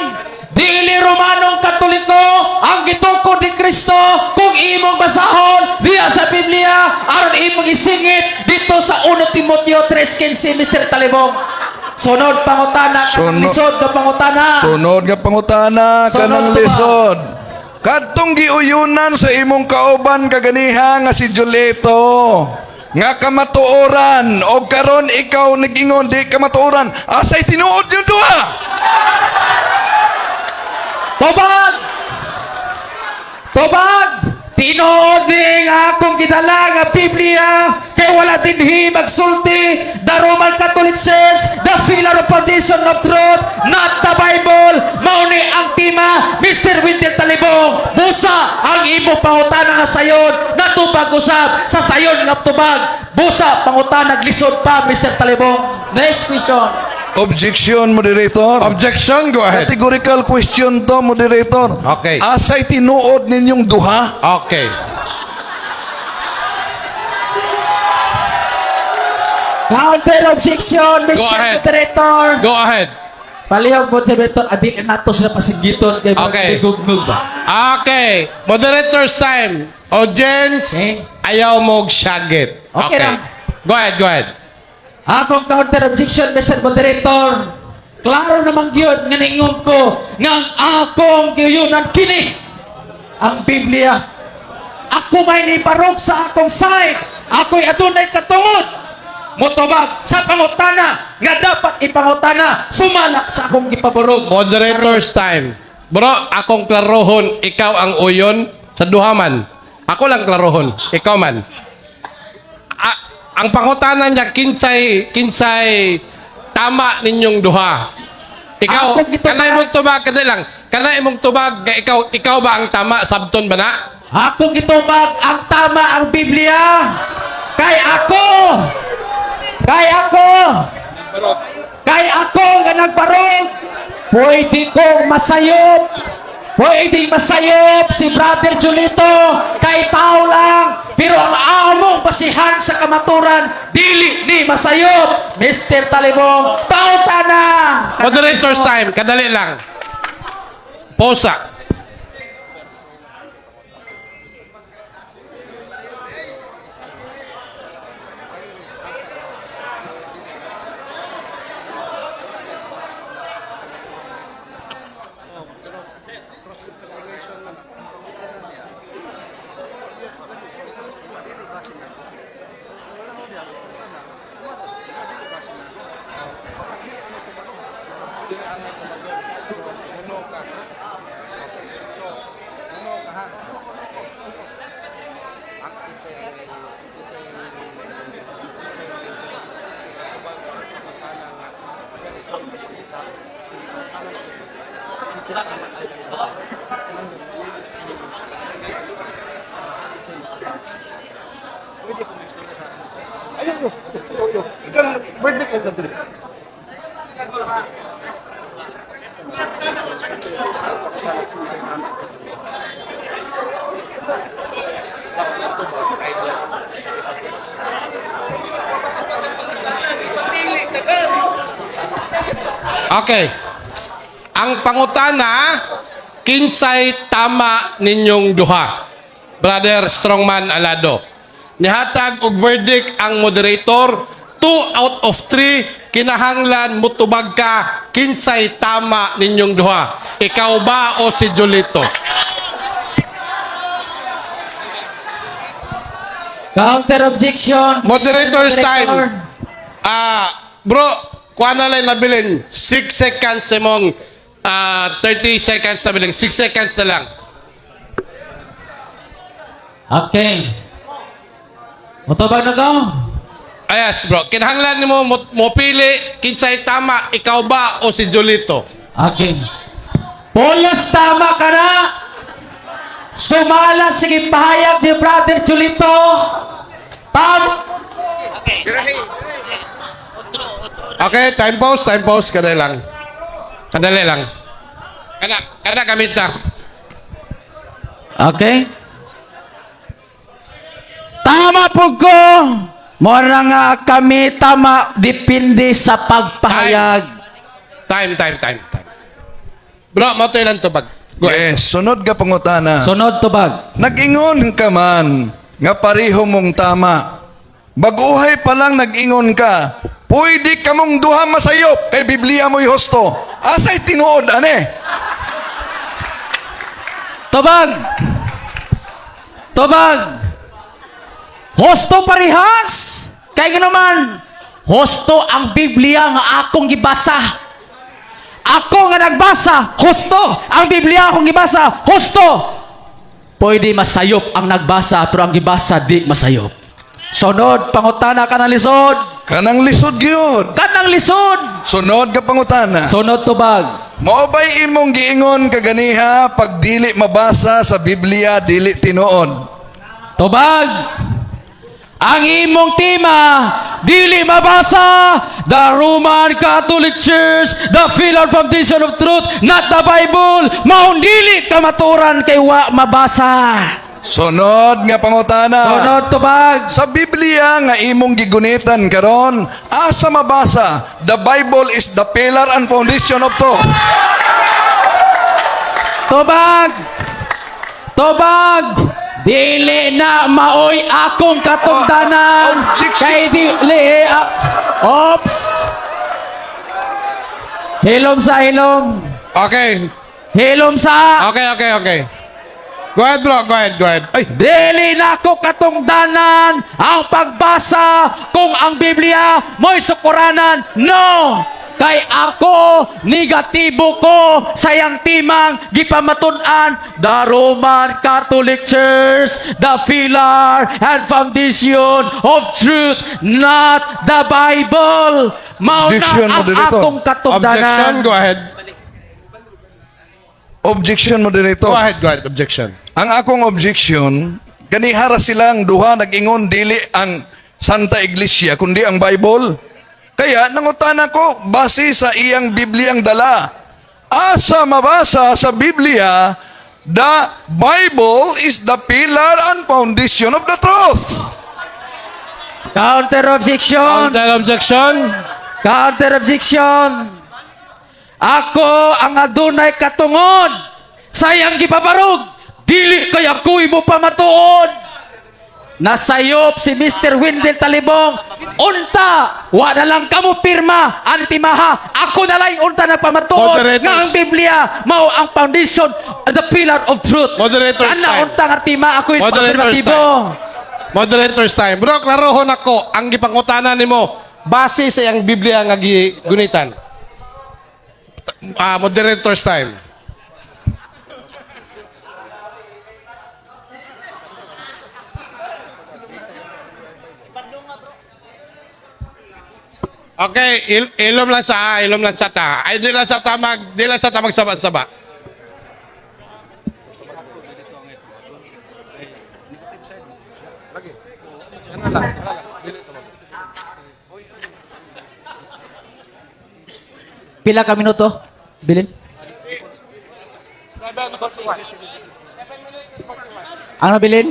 dili Romanong Katoliko ang gitukod ni Kristo kung imong basahon diya sa Biblia aron imong isingit dito sa 1 Timoteo 3:15, Mr. Talibong. Sunod pangutana, kanang Sunod. Lisod nga pangutana. Sunod nga pangutana Sunod kanang to ba? lisod. Kadtong giuyunan sa imong kauban kaganiha nga si Julito nga kamatuoran og karon ikaw nagingon di kamatuoran, asay tinuod yung duha? Tubag! Tubag! Tinuod ni nga akong gidala nga Biblia kay wala dinhi magsulti the Roman Catholic Church, the pillar of foundation of truth, not the Bible. Mao ni ang tema, Mr. Wendell Talibong. Busa ang imo pangutana nga sayon natubag usab sa sayon nga tubag. Busa pangutana lisod pa, Mr. Talibong. Next question. Objection, moderator. Objection, go ahead. Categorical question to, moderator. Okay. Asay tinuod ninyong duha? Okay. Counter objection, Mr. Go ahead. Moderator. Go ahead. Palihog, moderator, adi nato sila pasigiton kay Okay. Gugnog ba? Okay. Moderator's time. Audience, Okay. ayaw mo syagit. Okay lang. Go ahead, go ahead. Akong counter objection, Mr. Moderator. Klaro namang gyud nga ningon ko nga ang akong giyunan kini ang Biblia. Ako may nibarog sa akong side. Ako'y adunay katungod motubag sa pangutana nga dapat ipangutana sumala sa akong gipaborog. Moderator's time. Bro, akong klarohon, ikaw ang uyon sa duha man. Ako lang klarohon, ikaw man. Ang pangutana niya, kinsay, kinsay tama ninyong duha. Ikaw, Akong gitubag. Kanay mong tubag, kasi lang, kanay mong tubag, nga ikaw ba ang tama, sabton ba na? Akong gitubag ang tama ang Biblia. Kay ako nga nagbarog, pwede kong masayop. Pwede masayop si Brother Julito kay tao lang. Pero ang among basihan sa kamaturan, dili ni masayop. Mr. Talibong, pauta na! Moderator's time. Kadali lang. Posa. Okay. Ang pangutana, kinsay tama ninyong duha. Brother Strongman Alado. Nihatag og verdict ang moderator, 2 out of 3, kinahanglan mutubag ka, kinsay tama ninyong duha. Ikaw ba o si Julito? Counter objection. Moderator's time. Moderator. Ah, bro, kuha na lang nabilin. 6 seconds imong 30 seconds na bilin. 6 seconds na lang. Okay. Mutubag na ko. Ayas, bro. Kinahanglan nimo mo pili kinsay tama, ikaw ba o si Julito? Okay. Polos, tama ka na. Sumala sige pahayag ni Brother Julito. Tama. Okay, time pause, time pause. Kadali lang. Kadali lang. Kana, kana gamit ta. Okay. Tama po ko. Mora nga kami tama depende sa pagpahayag. Time, time, time, time. Bro, mo to ilang tubag. Go ahead. Yes, sunod ka pangutana. Sunod tubag. Nag-ingon ka man nga pareho mong tama. Baguhay pa lang nag-ingon ka, pwede ka mong duha masayop kay Biblia mo'y husto. Asay tinuod ane? Tubag. Tubag. Hosto parehas. Kay naman, hosto ang Biblia nga akong gibasa. Ako nga nagbasa, husto. Ang Biblia akong gibasa, husto. Pwede masayop ang nagbasa, pero ang gibasa di masayop. Sunod, pangutana ka ng lisod. Kanang lisod gyud. Kanang lisod. Sunod ka pangutana. Sunod tubag. Mao ba'y imong giingon kaganiha pag dili mabasa sa Biblia dili tinuod? Tubag. Ang imong tema, dili mabasa, the Roman Catholic Church, the pillar foundation of truth, not the Bible. Maong dili kamaturan kay wa mabasa. Sunod nga pangutana. Sunod tubag. Sa Biblia nga imong gigunitan karon, asa mabasa, the Bible is the pillar and foundation of truth. Tubag. Tubag. Dili na maoy akong katungdanan. Oh, objection. Kay dili Ops. Hilom sa hilom. Okay. Hilom sa. Okay. Go ahead, bro. Go ahead, go ahead. Ay, Dili na ko katungdanan ang pagbasa kung ang Biblia mo'y sukuranan. No! Kay ako, negatibo ko sa iyang timang gipamatud-an, the Roman Catholic Church, the pillar and foundation of truth, not the Bible. Mao na Objection, ang moderator. akong katungdanan. Objection, go ahead. Objection, moderator. Go ahead, go ahead. Objection. Ang akong objection, ganihara silang duha nag-ingon dili ang Santa Iglesia kundi ang Bible. Kaya nangutana ko base sa iyang Bibliang dala. Asa mabasa sa Biblia, the Bible is the pillar and foundation of the truth. Counter objection. Counter objection. Counter objection. Ako ang adunay katungod sa iyang gipabarog. Dili kay ako imo pamatuod. Nasayop si Mr. Wendell Talibong. Unta, wa na lang kamo pirma antimaha. Ako na lang yung unta na pamatuod Moderators. nga ang Biblia mao ang foundation, the pillar of truth. Moderators Ana time. unta nga tima ako yung Moderators affirmatibo. Moderator's time. Bro, klarohon ako ang gipangutana nimo base sa iyang Biblia nga gigunitan. Ah, moderator's time. Okay, ilom lang sa ta. Ay, di lang sa ta magsaba-saba. Pila ka minuto? Bilin? Ano bilin?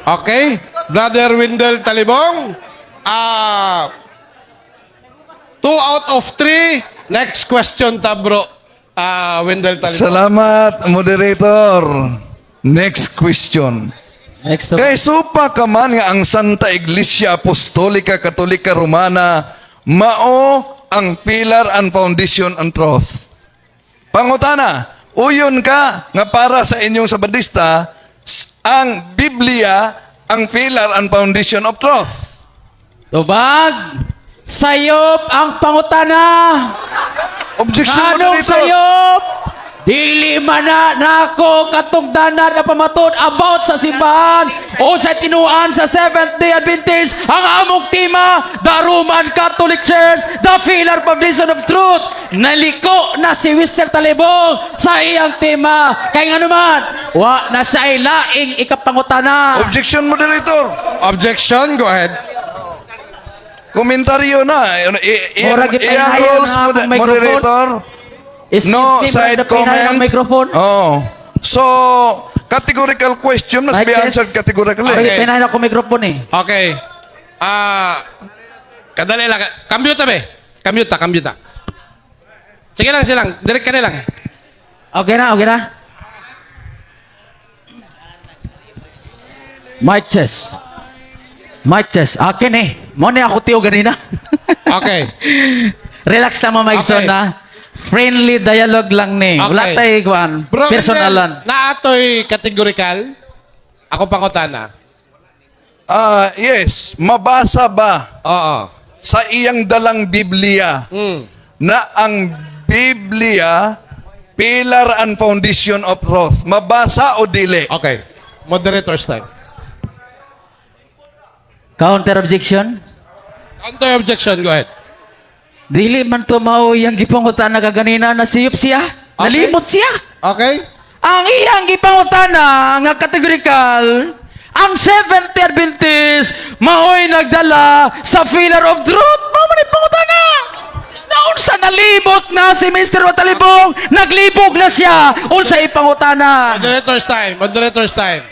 Okay? Brother Wendell Talibong, 2 out of 3. Next question ta, bro. Wendell Talibong. Salamat, moderator. Next question. Next. Kay supa ka man nga ang Santa Iglesia Apostolika Katolika Romana mao ang pillar and foundation and truth. Pangutana, uyon ka nga para sa inyong Sabadista ang Biblia ang pillar and foundation of truth. Tubag! Sayop ang pangutana! Objection, Anong moderator. sayop? Dili man na nako katugdanan na pamatud about sa simbahan o sa tinuan sa Seventh Day Adventist ang among tema, the Roman Catholic Church, the pillar foundation of truth. Naliko na si Mr. Talibong sa iyang tema. Kay nga naman, wa na sa ilaing ikapangutana. Objection, moderator. Objection, go ahead. Komentaryo na. Murag Iyang ipahinayon rules, na akong microphone. moderator. Excuse No me, side Brother Pinay, ang comment. microphone. Oh. So, categorical question must Mic be test. answered categorically. Okay, pinahin ako microphone eh. Okay. Kadali lang. Kambyuta be. Kambyuta, kambyuta. Sige lang, sige lang. Direct ka na lang. Okay na, okay na. Mic test. Mic test. Akin eh. Mo ni ako tiyo ganina. Okay. Relax na mo, Mike Okay. Son, ha? Friendly dialogue lang ni. Okay. Wala tayo, kuan. Bro, Personalan. Wendell, naatoy categorical. Ako pangutana. Ah, yes, mabasa ba Oo. sa iyang dalang Biblia na ang Biblia pillar and foundation of truth? Mabasa o dili? Okay. Moderator's time. Counter objection? Counter objection, go ahead. Dili man to mao iyang gipangutan na kaganina na siyop siya. Nalimot siya. Okay? Ang iyang gipangutana nga categorical, ang Seventh Day Adventist maoy nagdala sa pillar of truth. Mao man ni pangutana. Naunsa nalimot na si Mr. Watalibong, naglibog na siya unsa ipangutana. Moderator's time. Moderator's time.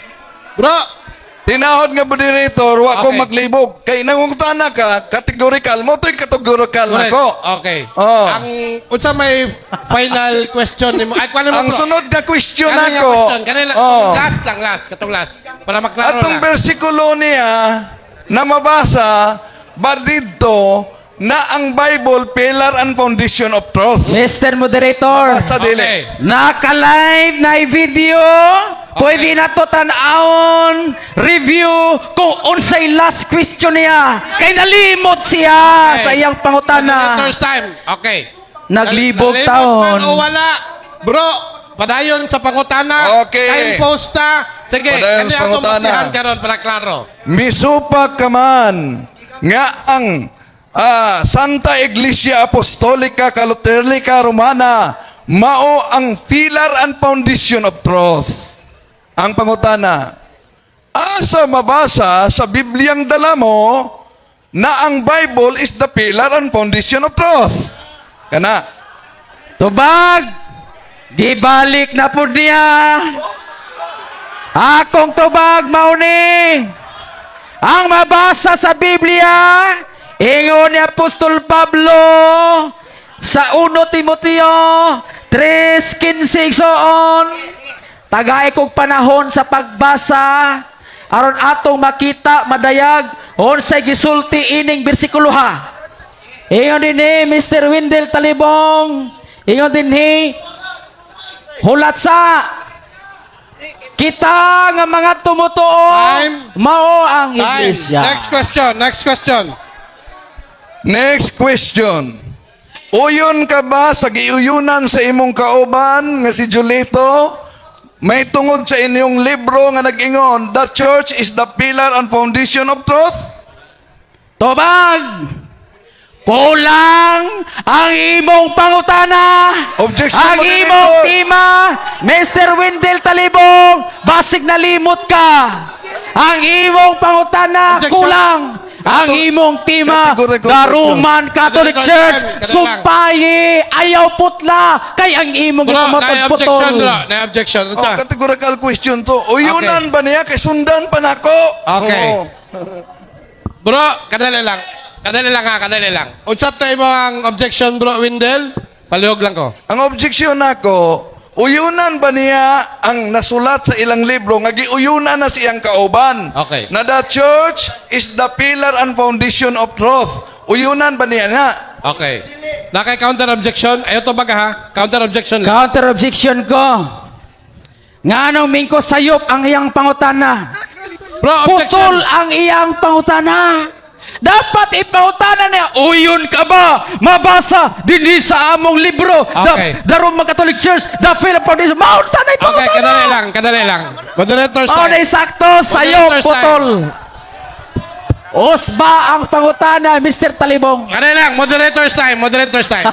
Bro, Tinahod nga moderator, wa ko Okay. maglibog. Kay nangungutana ka, categorical mo to'y categorical correct. nako. Okay. Oh. Ang unsa may final question nimo? Ay, kuan mo, Ang bro. sunod na question Kanina nako. question. Kanina, Oh. last lang, last. Katong last. Para maklaro Atong na. bersikulo niya na mabasa ba didto na ang Bible pillar and foundation of truth. Mr. Moderator, Sa dili. Okay. naka-live na video. Pwede na to tan-awon, review kung unsay last question niya. Kay nalimot siya sa iyang pangutana. First time. Okay. Naglibog Nalimot taon. man o wala. Bro, padayon sa pangutana. Okay. Time posta. Sige, Padayon kani sa ako pangutana. masihan karon para klaro. Misupa ka man nga ang Santa Iglesia Apostolica Catholica Romana mao ang pillar and foundation of truth. Ang pangutana, asa mabasa sa Bibliang dala mo na ang Bible is the pillar and foundation of truth? Kana. Tubag! Gibalik na po niya. Akong tubag, mauni. Ang mabasa sa Biblia, ingon ni Apostol Pablo sa 1 Timoteo 3:15 igsoon. Tagay kog panahon sa pagbasa aron atong makita madayag unsay gisulti ining bersikulo ha. Ingon din ni Mr. Wendell Talibong. Ingon din ni hulat sa kita nga mga tumutuo Time. mao ang Time. iglesia. Next question. Next question. Next question. Uyon ka ba sa giuyunan sa imong kauban nga si Julito? May tungod sa inyong libro nga nag-ingon, "The church is the pillar and foundation of truth"? Tubag! Kulang ang imong pangutana. Objection, Ang moderator. imong tema, Mr. Wendell Talibong, basig nalimot ka. Ang imong pangutana, Objection. kulang. Ang imong tema, Categorical the Roman Catholic Categorical Church, question. Kada lang. sumpayi, ayaw putla, kay ang imong Bro, gipamatod na-objection, putol. bro. Na-objection. Oh, Unsa? categorical question to. Uyunan ba niya kay sundan pa nako? Okay. Oo. Bro, kadali lang. Kadali lang ha, kadali lang. Unsa to imo ang objection, bro, Wendell? Palihog lang ko. Ang objection nako, uyunan ba niya ang nasulat sa ilang libro nga giuyunan na siyang kauban? Okay. Na the church is the pillar and foundation of truth. Uyunan ba niya nga? Okay. Nakay counter objection? Ayo to baga ha. Counter objection lang. Counter objection ko. Nga anong mingko sayop ang iyang pangutana. Bro, objection. Putol ang iyang pangutana. Dapat ipangutana niya, uyon ka ba? Mabasa dinhi sa among libro. Okay. The Roman Catholic Church, the Philip Foundation. Maunta na Okay, ipangutana. kadali lang, kadali lang. Moderator's Mao na time. sakto, sayop, Moderator's time. putol. Osba ang pangutana, Mr. Talibong. Kadali lang, moderator's time, moderator's time.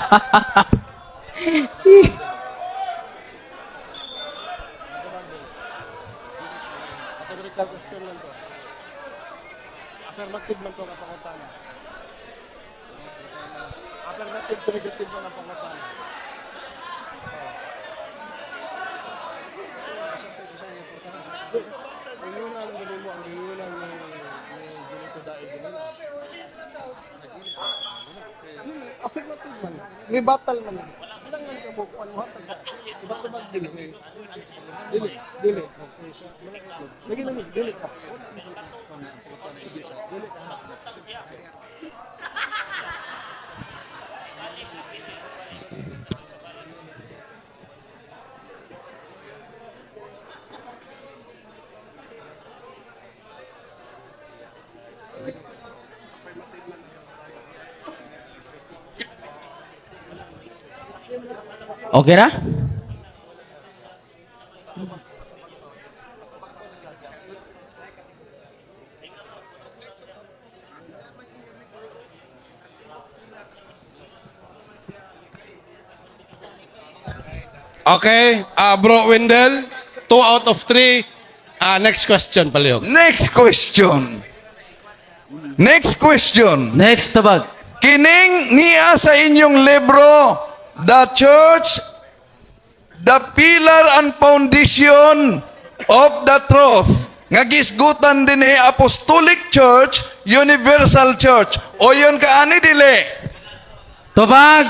Okay na? Okay, bro Wendell, 2 out of 3. Next question, palihog. Next question. Next question. Next tubag. Kining niya sa inyong libro, The Church, the Pillar and Foundation of the Truth, nga gisgutan din ni Apostolic Church, Universal Church. O yun ka ani dili. Tubag,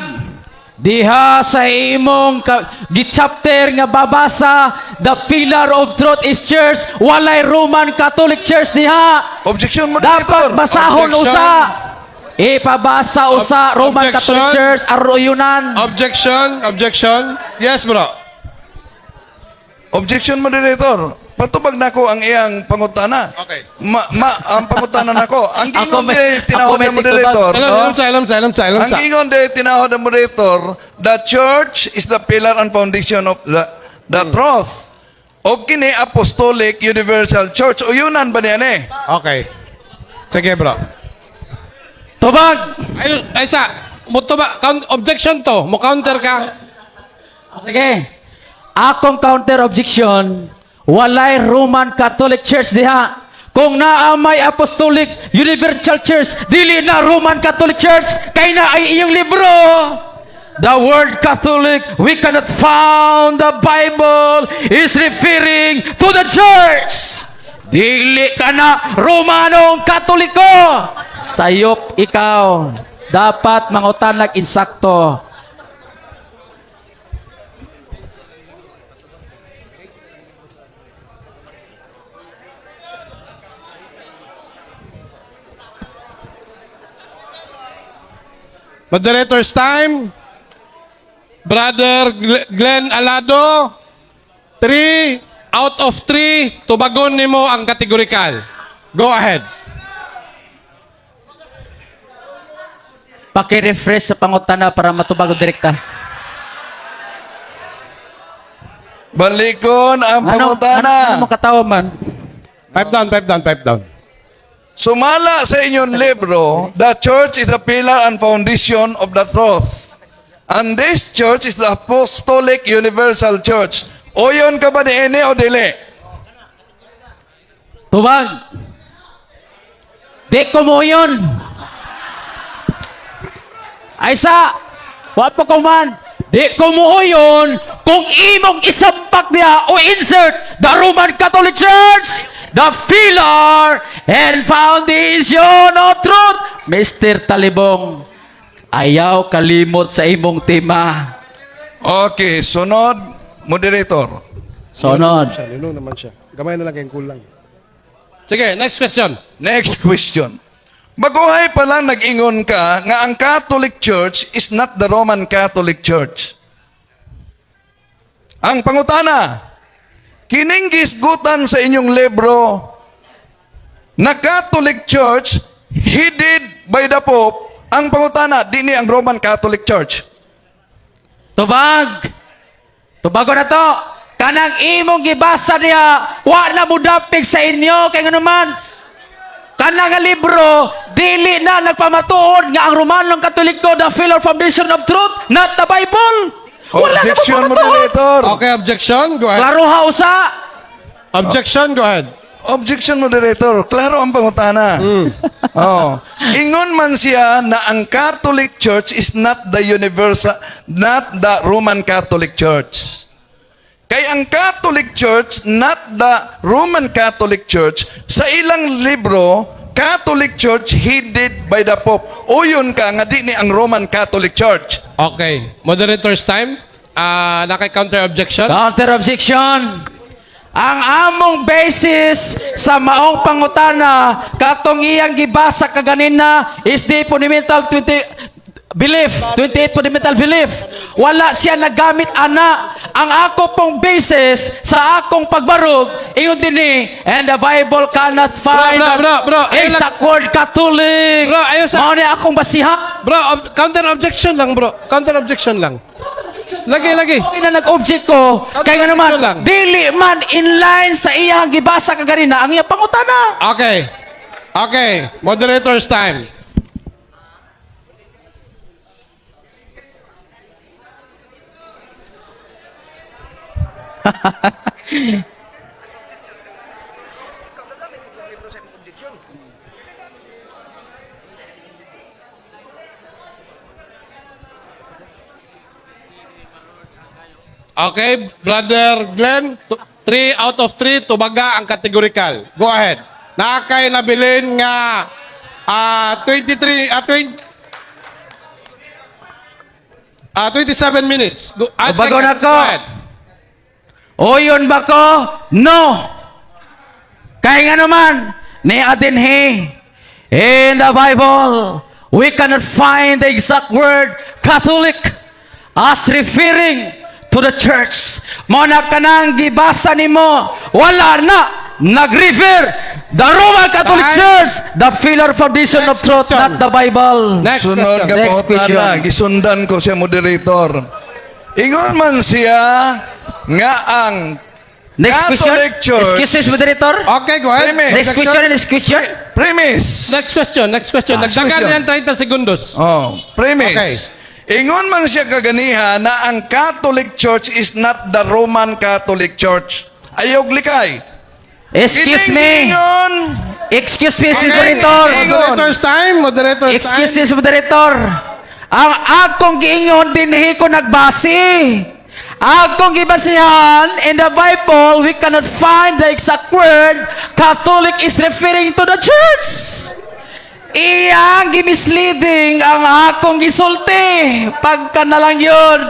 diha sa imong gi-chapter nga babasa, the pillar of truth is church, walay Roman Catholic Church diha. Objection mo Dapat basahon Objection. usa. Ipabasa usa Roman Objection. Catholic Church aruyunan. Objection, objection. Yes, bro. Objection, moderator. Patubag nako ang iyang pangutana. Okay. Ma, ang pangutana nako. Ang Ako gingon di tinahod ako may ng moderator. Alam, No? alam sa, alam sa, alam sa, alam Ang sa. gingon di tinahod ng moderator, the church is the pillar and foundation of the truth. O kini Apostolic Universal Church. Uyunan ba niya ni? Okay. Sige, bro. Tubag! Ay, ay sa, mo to ba, count, objection to, mo counter ka. Sige. Akong counter objection, walay Roman Catholic Church diha. Kung naa may Apostolic Universal Church, dili na Roman Catholic Church, kay na ay iyong libro. The word Catholic, we cannot found the Bible is referring to the church. Dili ka na Romanong Katoliko. Sayop ikaw. Dapat mangutanag insakto. Moderator's time. Brother Glenn Alado, 3 out of 3, tubagon nimo ang categorical. Go ahead. Paki-refresh sa pangutana para matubag og direkta. Balikon ang Ano, pangutana. ano mo katawa man? Pipe down, pipe down, pipe down. Sumala sa inyong libro, the church is the pillar and foundation of the truth. And this church is the Apostolic Universal Church. Uyon ka ba ni ini o dili? Tubag. Di ko mo yun. Ay sa, wa pa ko man. Di ko mo yun kung imong isampak niya o insert the Roman Catholic Church, the pillar and foundation of truth. Mr. Talibong, ayaw kalimot sa imong tema. Okay, sunod, moderator. Sunod. Siya, nino naman siya. Gamay na lang kayong kulang. Sige, next question. Next question. Baguhay pa lang nag-ingon ka nga ang Catholic Church is not the Roman Catholic Church. Ang pangutana, kining gisgutan sa inyong libro na Catholic Church headed by the Pope, ang pangutana, di ni ang Roman Catholic Church. Tubag! Tubago na to! Kanang imong gibasa niya, wa na mudapig sa inyo, kay ngano man, kanang nga libro, dili na nagpamatuod nga ang Romanong Katoliko, the pillar foundation of truth, not the Bible. Wala na Objection, mapamatuod. moderator. Okay, objection. Go ahead. Klaro ha usa. Objection, go ahead. Objection, moderator. Klaro ang pangutana. Oh. Ingon man siya na ang Catholic Church is not the universal, not the Roman Catholic Church. Kay ang Catholic Church, not the Roman Catholic Church, sa ilang libro, Catholic Church headed by the Pope. Uyon ka nga di ni ang Roman Catholic Church. Okay. Moderator's time. Ah, naki-counter objection. Counter objection. Ang among basis sa maong pangutana katong iyang gibasa kaganina is the fundamental 20 belief, 28 fundamental belief. Wala siya nagamit ana. Ang ako pong basis sa akong pagbarug ingon dinhi, and the Bible cannot find Bro, bro, bro, bro, ayun exact word Catholic. Bro, ayun Mao ni akong basiha. Bro, counter objection lang, bro. Counter objection lang. Lagi, lagi. Okay na nag-object ko kay nga naman Objection lang. dili man in line sa iyang gibasa kaganina ang iyang pangutana. Okay. Okay. Moderator's time. Okay, Brother Glenn, 3 out of 3, tubaga ang categorical. Go ahead. Nakakay nabilin nga 23, 20, 27 minutes. Go, Tubago na seconds. ko. Go ahead. Uyon ba ko? No. Kaya nga naman, ni Adinhe, in the Bible, we cannot find the exact word Catholic as referring to the church. Mao na kanang gibasa nimo, wala na nag-refer the Roman Catholic Time. Church, the pillar foundation of Next truth, question. not the Bible. Next Sunod question. nga Next pangutana, question. gisundan ko siya, moderator. Ingon man siya nga ang Next question. Catholic Church. Excuse me, moderator. Okay, go ahead. Premise. Next question, next question. Premise. Next question, next question. Nagdagan question. niyan 30 segundos. Oh, premise. Okay. Ingon man siya kaganiha na ang Catholic Church is not the Roman Catholic Church. Ayaw likay. Excuse me. Ingon. Excuse me, Okay. moderator. Moderator's time, moderator's Excuse time. me, moderator. Ang akong giingon dinhi ko nagbase. Akong gibasihan in the Bible, we cannot find the exact word Catholic is referring to the church. Iyang gimisleading ang akong gisulti. Pagka na lang yun.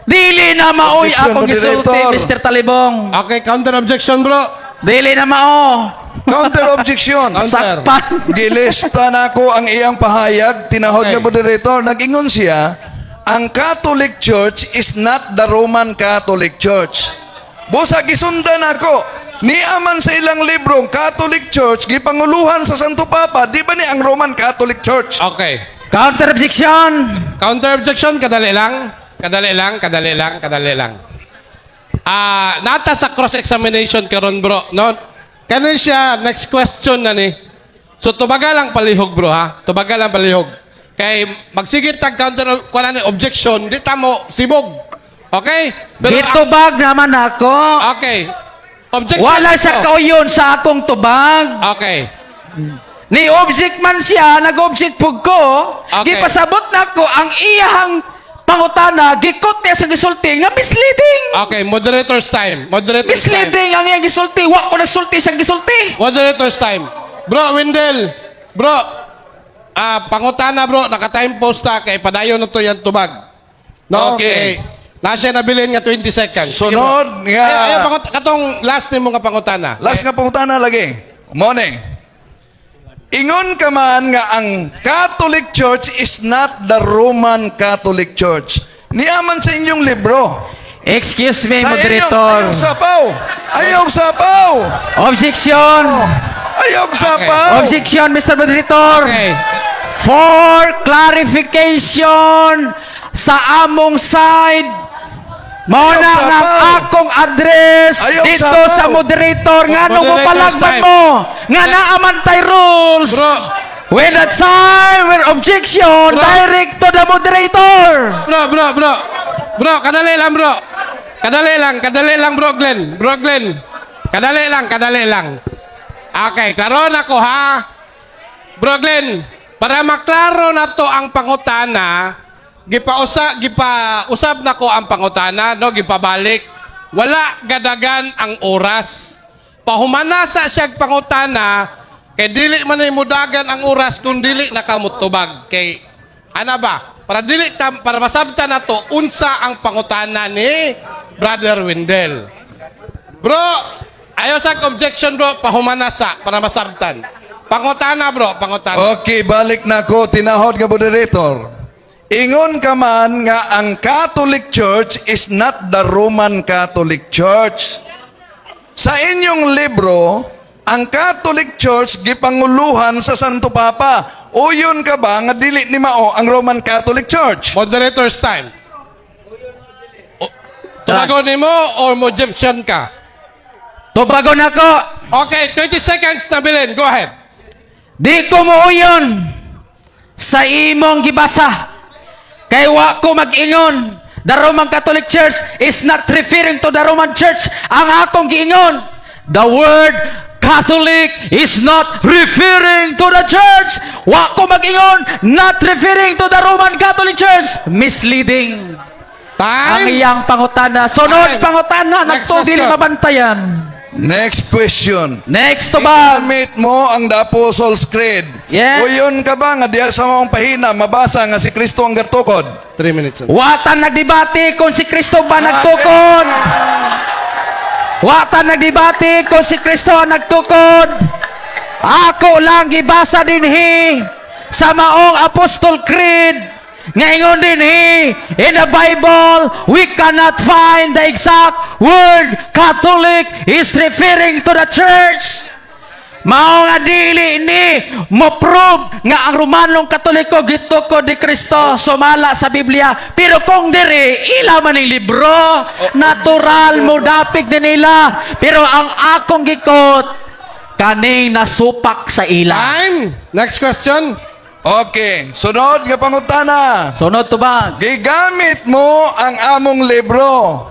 Dili na maoy Objection, akong gisulti, moderator. Mr. Talibong. Okay, counter objection, bro. Dili na mao. Counter objection. Counter. Sakpan. Gilista na ko ang iyang pahayag, tinahod Okay. nga moderator, nag-ingon siya, ang Catholic Church is not the Roman Catholic Church. Busa gisundan ako, niaman sa ilang libro, ang Catholic Church, gipanguluhan sa Santo Papa, di ba ni ang Roman Catholic Church? Okay. Counter objection. Counter objection, kadali lang. Kadali lang, kadali lang, kadali lang. Ah, nata sa cross-examination karon, bro, no? Kanin siya next question na ni. So tubaga lang palihog, bro, ha. Tubaga lang palihog. Kay magsigit tag counter kuan ni objection, di ta mo sibog. Okay? Pero Gitubag naman ako. okay. Objection. Wala siya bro. kauyon sa akong tubag. Okay. Ni object man siya, nag-object pug ko. Okay. Gipasabot na ko ang iyahang pangutana, gikot niya sa gisulti nga misleading. Okay, moderator's time. Moderator's time. Misleading ang iyang gisulti. Wa ko nagsulti sa gisulti. Moderator's time. Bro, Wendell. Bro, pangutana, bro, naka-time post ta kay padayon na to yan tubag. No, Okay. okay. Na siya nabilin nga 20 seconds. Sige, bro. Sunod nga- Ay, ay, katong last nimo nga pangutana. Last nga pangutana lagi. Mone. Ingon ka man nga ang Catholic Church is not the Roman Catholic Church. Niaman sa inyong libro. Excuse me, Sa inyong, moderator. ayaw sapaw. Ayaw sapaw. Objection. Ayaw sapaw. Objection, Mr. Moderator. Okay. For clarification sa among side, mao Ayaw na nga sapaw. akong address Ayaw dito sapaw. sa moderator nga nung Moderator's mopalagman time. mo nga naaman tay rules. Bro, When the time where objection Bro. direct to the moderator. Bro, bro, bro. Bro, kadali lang, bro. Kadali lang, kadali lang, bro Glenn. Bro Glenn. Kadali lang, kadali lang. Okay, klaro na ko ha. Bro Glenn, para maklaro na to ang pangutana, gipausab na ko ang pangutana, no, gipabalik. Wala gadagan ang oras. Pahumana sa siyag pangutana, kay dili man ay mudagan ang oras kung dili nakamutubag. Kay ana ba? Para dili tam, para masabta na to unsa ang pangutana ni Brother Wendell. Bro, ayaw sa objection, bro, pahumana sa para masabtan. Pangutana, bro, pangutana. Okay, balik na ko tinahod nga moderator. Ingon ka man nga ang Catholic Church is not the Roman Catholic Church. Sa inyong libro, ang Catholic Church gipanguluhan sa Santo Papa. Uyon ka ba nga dili ni mao ang Roman Catholic Church? Moderator's time. Tubagon nimo or mo objection ka? Tubagon ako. Okay, 20 seconds na bilin. Go ahead. Di ko muuyon sa imong gibasa. Kay wa ko mag-ingon. The Roman Catholic Church is not referring to the Roman Church. Ang akong giingon, the word Catholic is not referring to the church. Wa ko mag-ingon, not referring to the Roman Catholic Church. Misleading. Ang Time. iyang pangutana. Sunod Time. pangutana, Next nagtudili question. mabantayan. Next question. Next to ba? Igamit mo ang the Apostles' Creed. Yes. Uyon ka ba nga diha sa maong pahina mabasa nga si Kristo ang gatukod? 3 minutes. Watan nagdebate kung si Kristo ba nagtukod. Watan nagdebate kung si Kristo ang nagtukod. Ako lang gibasa dinhi sa maong Apostol Creed. Ngayon din eh, in the Bible, we cannot find the exact word Catholic is referring to the church. Mao nga dili ni mo prove nga ang Romanong Katoliko gitukod ni Kristo sumala sa Biblia. Pero kung diri ila man ning libro, natural mo dapig din nila. Pero ang akong gikot kaning nasupak sa ila. Time. Next question. Okay, sunod nga pangutana. Sunod tubag. Gigamit mo ang among libro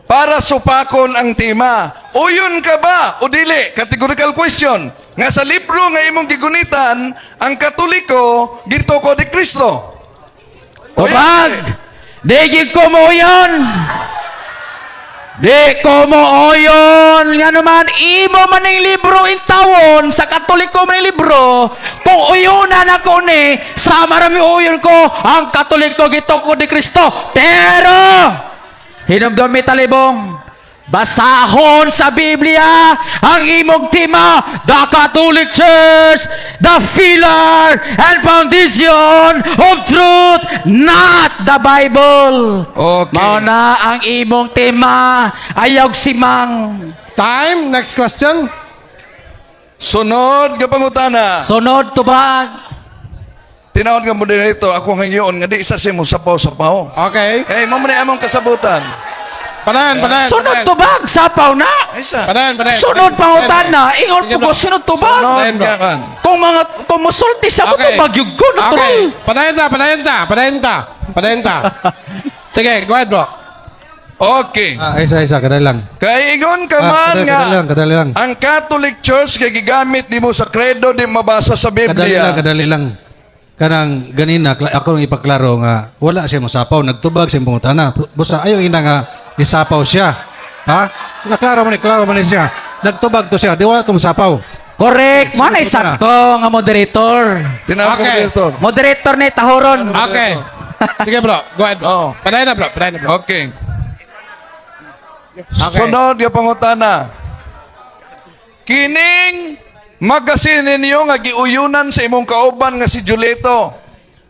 para supakon ang tema. Uyon ka ba o dili? Categorical question. Nga sa libro nga imong gigunitan, ang Katoliko gitukod ni Kristo. Tubag. Di gyud ko mooyon. Di ko mooyon. Nga naman, imo man ning libro intawon, sa Katoliko man ning libro, kung uyunan ako ni, sama rami uyon ko, ang Katoliko gitukod ni Kristo. Pero, hinumdumi, Talibong, basahon sa Biblia ang imong tema, the Catholic Church, the pillar and foundation of truth, not the Bible. Okay. Mao na ang imong tema, ayaw simang. Time. Next question. Sunod nga pangutana. Sunod tubag. Tinawag nga moderator, ako ngayon nga di isa si mo sapaw-sapaw. Okay. Eh, mo man ni among kasabutan. Padayon, padayon. Sunod padayon. tubag, sapaw na. Ay sa. Padayon, padayon. Sunod pangutana, ingon Sige, po ko bro. sunod tubag. Sunod Padayon, bro. nga kan. Kung musulti sa mo tubag yun ko natural. Okay. Padayon ta, padayon ta, padayon ta. Padayon ta. Sige, go ahead, bro. Okay. Ah, isa isa kadali lang. Kay ingon ka Ah, man kadali, nga kadali lang, kadali lang. ang Catholic Church kay gigamit nimo sa credo di mabasa sa Kadali lang, Biblia. kadali lang. Kanang ganina ako ang ipaklaro nga wala siya mosapaw, nagtubag siya pangutana. Busa ayo ina nga nisapaw siya. Ha? Naklaro man ni, klaro man ni siya. Nagtubag to siya, di wala to mosapaw. Correct. Mo na sakto nga moderator. Tinawag ko Okay. moderator. Moderator ni tahoron. Okay. Sige, bro. Go ahead, bro. Oo. Padayon na, bro. Padayon na, bro. Okay. Okay. Sunod nga pangutana. Kining magazine ninyo nga giuyunan sa imong kauban nga si Julieto,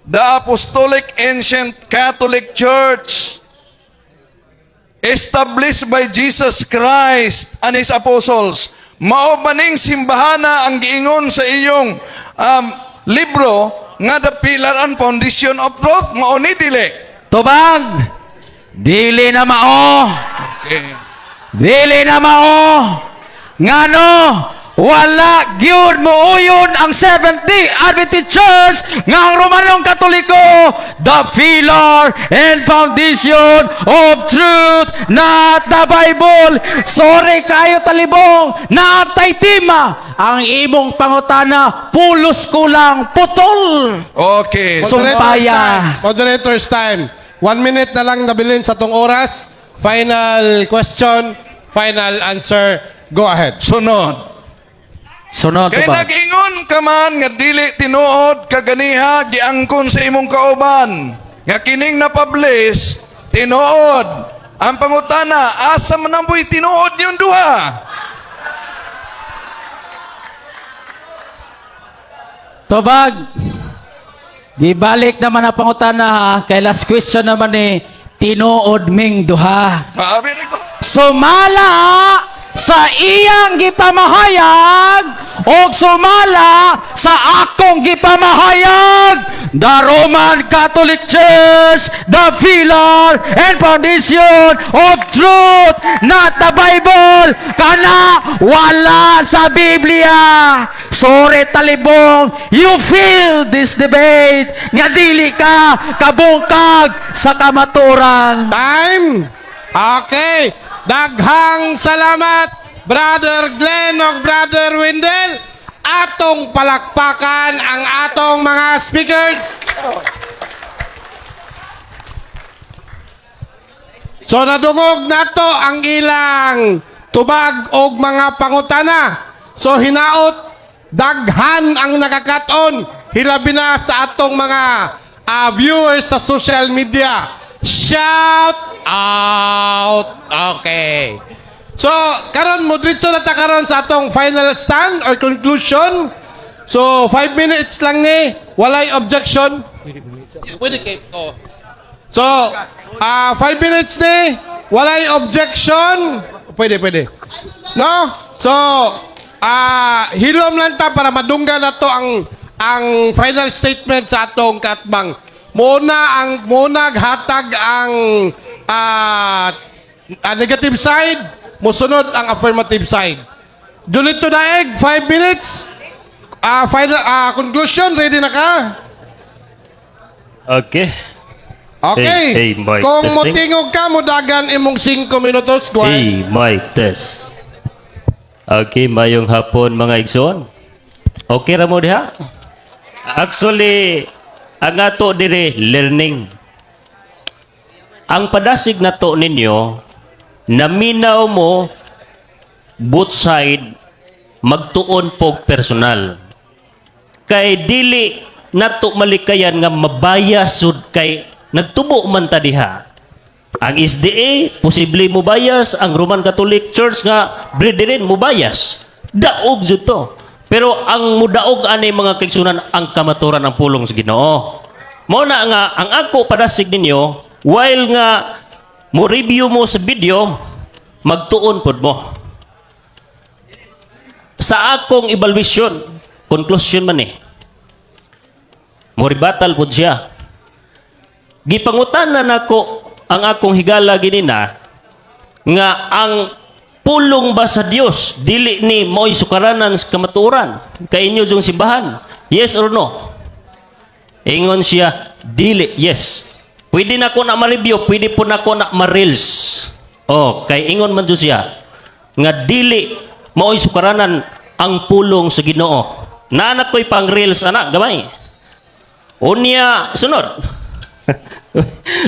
The Apostolic Ancient Catholic Church, established by Jesus Christ and His apostles. Mao ba ning simbahana ang giingon sa iyong libro nga the pillar and foundation of truth? Mao ni dili? Tubag. Dili na mao. Okay. Dili na mao. Ngano wala gyud muuyon ang Seventh-day Adventist Church nga ang Romanong Katoliko the pillar and foundation of truth, not the Bible. Sorry kayo, Talibong, naatay tema ang imong pangutana, pulos kulang putol. Okay. Moderator's Sumpaya. time. Moderator's time. 1 minute na lang nabilin sa tong oras. Final question, final answer. Go ahead. Sunod. Sunod Kay ba? nag-ingon ka man nga dili tinuod kaganiha giangkon sa imong kauban nga kining na-publish tinuod. Ang pangutana, asa man ang buhi tinuod yung duha? Tubag. Gibalik naman ang pangutana ha. Kay last question naman ni tinuod ming duha. Sabi ko. Sumala sa iyang gipamahayag o sumala sa akong gipamahayag, the Roman Catholic Church, the pillar and foundation of truth, not the Bible. Kana wala sa Biblia. Sorry, Talibong, you fail this debate nga dili ka kabungkag sa kamaturan. Time! Okay. Daghang salamat, Brother Glenn ug Brother Wendell. Atong palakpakan ang atong mga speakers. So nadungog nato ang ilang tubag og mga pangutana. So hinaot daghan ang nakakaton hilabi na sa atong mga viewers sa social media. Shout out. Okay. So karon mo diretso na ta karon sa atong final stand or conclusion. So 5 minutes lang ni, walay objection. Pwede kay oh. So, 5 minutes ni, walay objection. Pwede, pwede. No? So, hilom lang ta para madunggan na to ang final statement sa atong kaatbang. Muna hatag ang negative side, musunod ang affirmative side. Julito Daeg, 5 minutes. Final conclusion, ready na ka? Okay. Okay. Hey, hey, mic Kung testing. motingog ka, mudagan imong 5 minutos. Go ahead. Hey, mic test. Okay, mayong hapon, mga igsoon. Okay ra mo diha? Actually, ang ato dire learning. Ang padasig nato ninyo, naminaw mo both side, magtuon pog personal. Kay dili nato malikayan nga mabayas sud kay nagtubo man ta diha. Ang SDA, posible mo bias. Ang Roman Catholic Church nga brethren, mo bias. Daog jud to. Pero ang mudaog ani, mga kaigsunan, ang kamaturan, ang pulong sa Ginoo. Mao na nga ang ako padasig ninyo, while nga mo review mo sa video, magtuon pod mo. Sa akong evaluation, conclusion man eh. Mo rebuttal pod siya. Gipangutan na nako ang akong higala ginina nga ang pulong ba sa Dios dili ni mo'y sukaranan sa kamatuoran kay inyo yung simbahan, yes or no? Ingon siya, dili. Yes, pwede na ko na ma-review, pwede po na ko na ma-reels. Oh, kay ingon man jud siya nga dili mao'y sukaranan ang pulong sa Ginoo. Naanak ko'y pang reels ana gamay. Unya sunod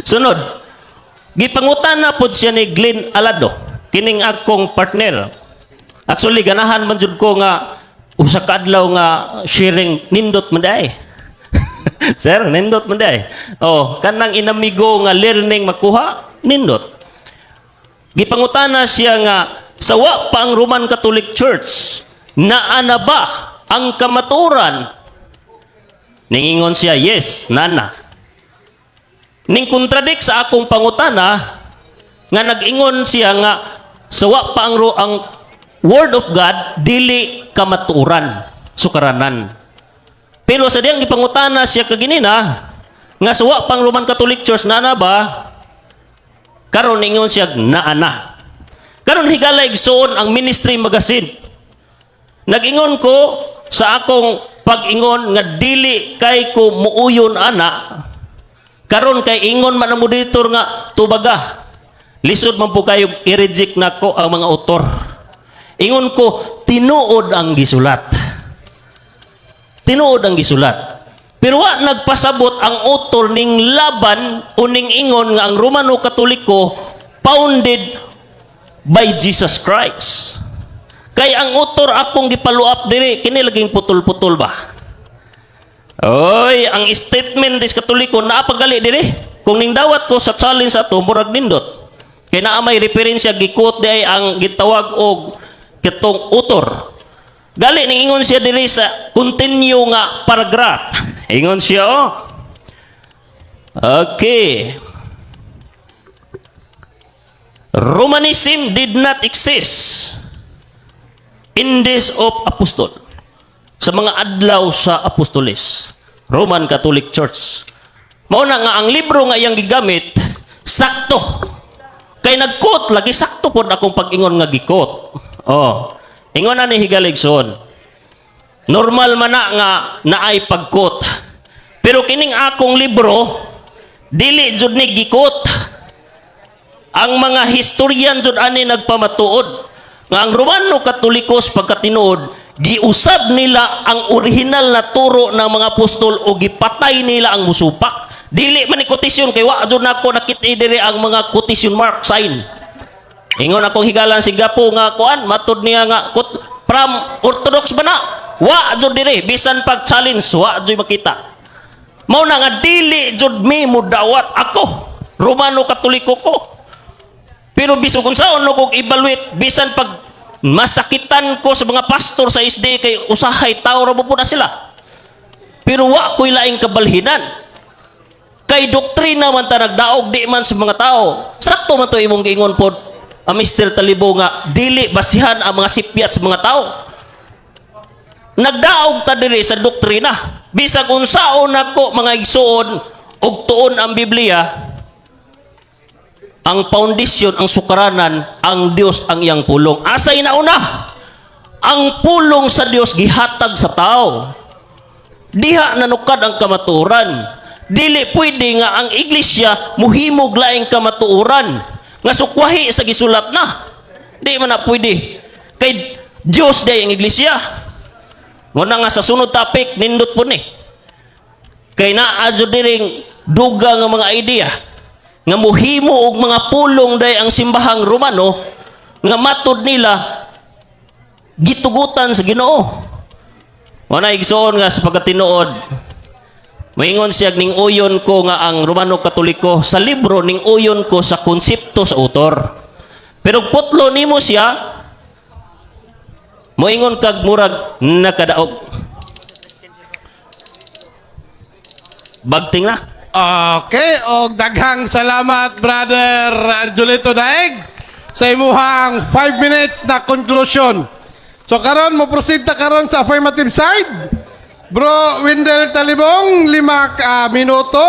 sunod, gipangutan na pod siya ni Glenn Alado, kining akong partner. Actually, ganahan man jud ko nga usa ka adlaw nga sharing, nindot man diay. Sir, nindot man diay. Oh, kanang inamigo nga learning makuha, nindot. Gipangutana siya nga sa wa pa ang Roman Catholic Church, naa na ba ang kamaturan? Ningingon siya, "Yes, nana." Ning contradict sa akong pangutana nga nag-ingon siya nga sa wa pa ang Word of God dili kamatuoran, sukaranan. Pero sa diyang gipangutana siya kaginina nga sa wa pang Roman Catholic Church, naa ba? Karon ingon siya, naa na. Karon, higala igsoon, ang Ministry Magazine. Nag-ingon ko sa akong pag-ingon nga dili kay ko muuyon ana. Karon kay ingon man ang moderator nga tubaga. Lisod man po kayo i-reject nako ang mga author. Ingon ko, tinuod ang gisulat. Tinuod ang gisulat. Pero wa nagpasabot ang author ning laban o ning ingon nga ang Romano Katoliko founded by Jesus Christ. Kay ang author akong gipaluap diri, kini laging putol-putol ba? Oy, ang statement des Katoliko naa pagali diri. Kung ningdawat ko sa challenge ato, murag nindot. Kay naa may referensya, gi-quote di ay ang gitawag og kitong author. Gali ning ingon siya diri sa continue nga paragraph. Ingon siya, oh. Okay. Romanism did not exist in days of apostol. Sa mga adlaw sa apostoles, Roman Catholic Church. Mao na nga ang libro nga iyang gigamit sakto. Kay nag-quote lagi, sakto pod akong pag-ingon nga gi-quote. Oh. Ingon na ni, higala igsoon. Normal man na nga naay pag-quote. Pero kining akong libro dili jud ni gi-quote. Ang mga historian jud ani nagpamatuod nga ang Romano Katolikos pagkatinuod giusab nila ang orihinal na turo ng mga apostol o gipatay nila ang musupak. Dili man ni quotation kay wa jud nako nakit diri ang mga quotation mark sign. Ingon akong higalan si Gapo nga kuan, matud niya nga from Orthodox ba na? Wa jud diri bisan pag challenge, wa jud makita. Mao na nga dili jud mi mudawat ako. Romano Katoliko ko. Pero bisan kung saan no kog evaluate, bisan pag masakitan ko sa mga pastor sa SDA kay usahay tao ra mo po na sila. Pero wa ko'y laing kabalhinan. Kay doktrina man ta nagdaog, di man sa mga tao. Sakto man to imong giingon pod, ang Mr. Talibo, nga dili basihan ang mga sipyat sa mga tao. Nagdaog ta diri sa doktrina. Bisag unsaon nako, mga igsuon, og tuon ang Biblia, ang foundation, ang sukaranan, ang Dios, ang iyang pulong. Asay nauna? Ang pulong sa Dios gihatag sa tao. Diha nanukad ang kamatuoran. Dili pwede nga ang iglesia muhimog laing kamatuoran nga sukwahi sa gisulat na. Di man na pwede. Kay Dios day ang iglesia. Muna nga sa sunod topic, nindot po ni. Kay naa jud diring duga nga mga idea nga muhimo og mga pulong day ang simbahang Romano nga matud nila gitugutan sa Ginoo. Wala, igsoon, nga sa pagkatinuod, maingon siya ning uyon ko nga ang Romano Katoliko sa libro, ning uyon ko sa konsepto sa author. Pero putlo nimo siya, moingon kag murag nakadaog. Bagting na. Okay, og daghang salamat, Brother Julito Daeg, sa imuhang 5 minutes na conclusion. So karon mo proceed ta karon sa affirmative side. Bro Wendell Talibong, 5 minuto.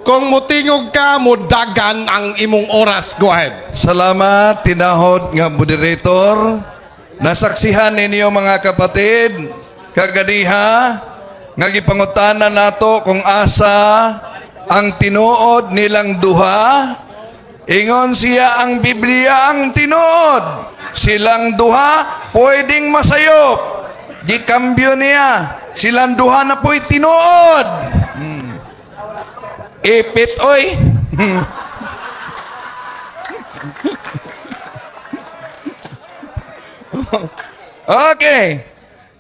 Kung mutingog ka, mudagan ang imong oras. Go ahead. Salamat, tinahod nga moderator. Nasaksihan ninyo, mga kapatid, kaganiha, nga gipangutana nato kung asa ang tinuod nilang duha. Ingon siya, ang Biblia ang tinuod. Silang duha pwedeng masayop. Gikambyo niya. Silang duha na po'y tinuod. Ipit oy. Okay.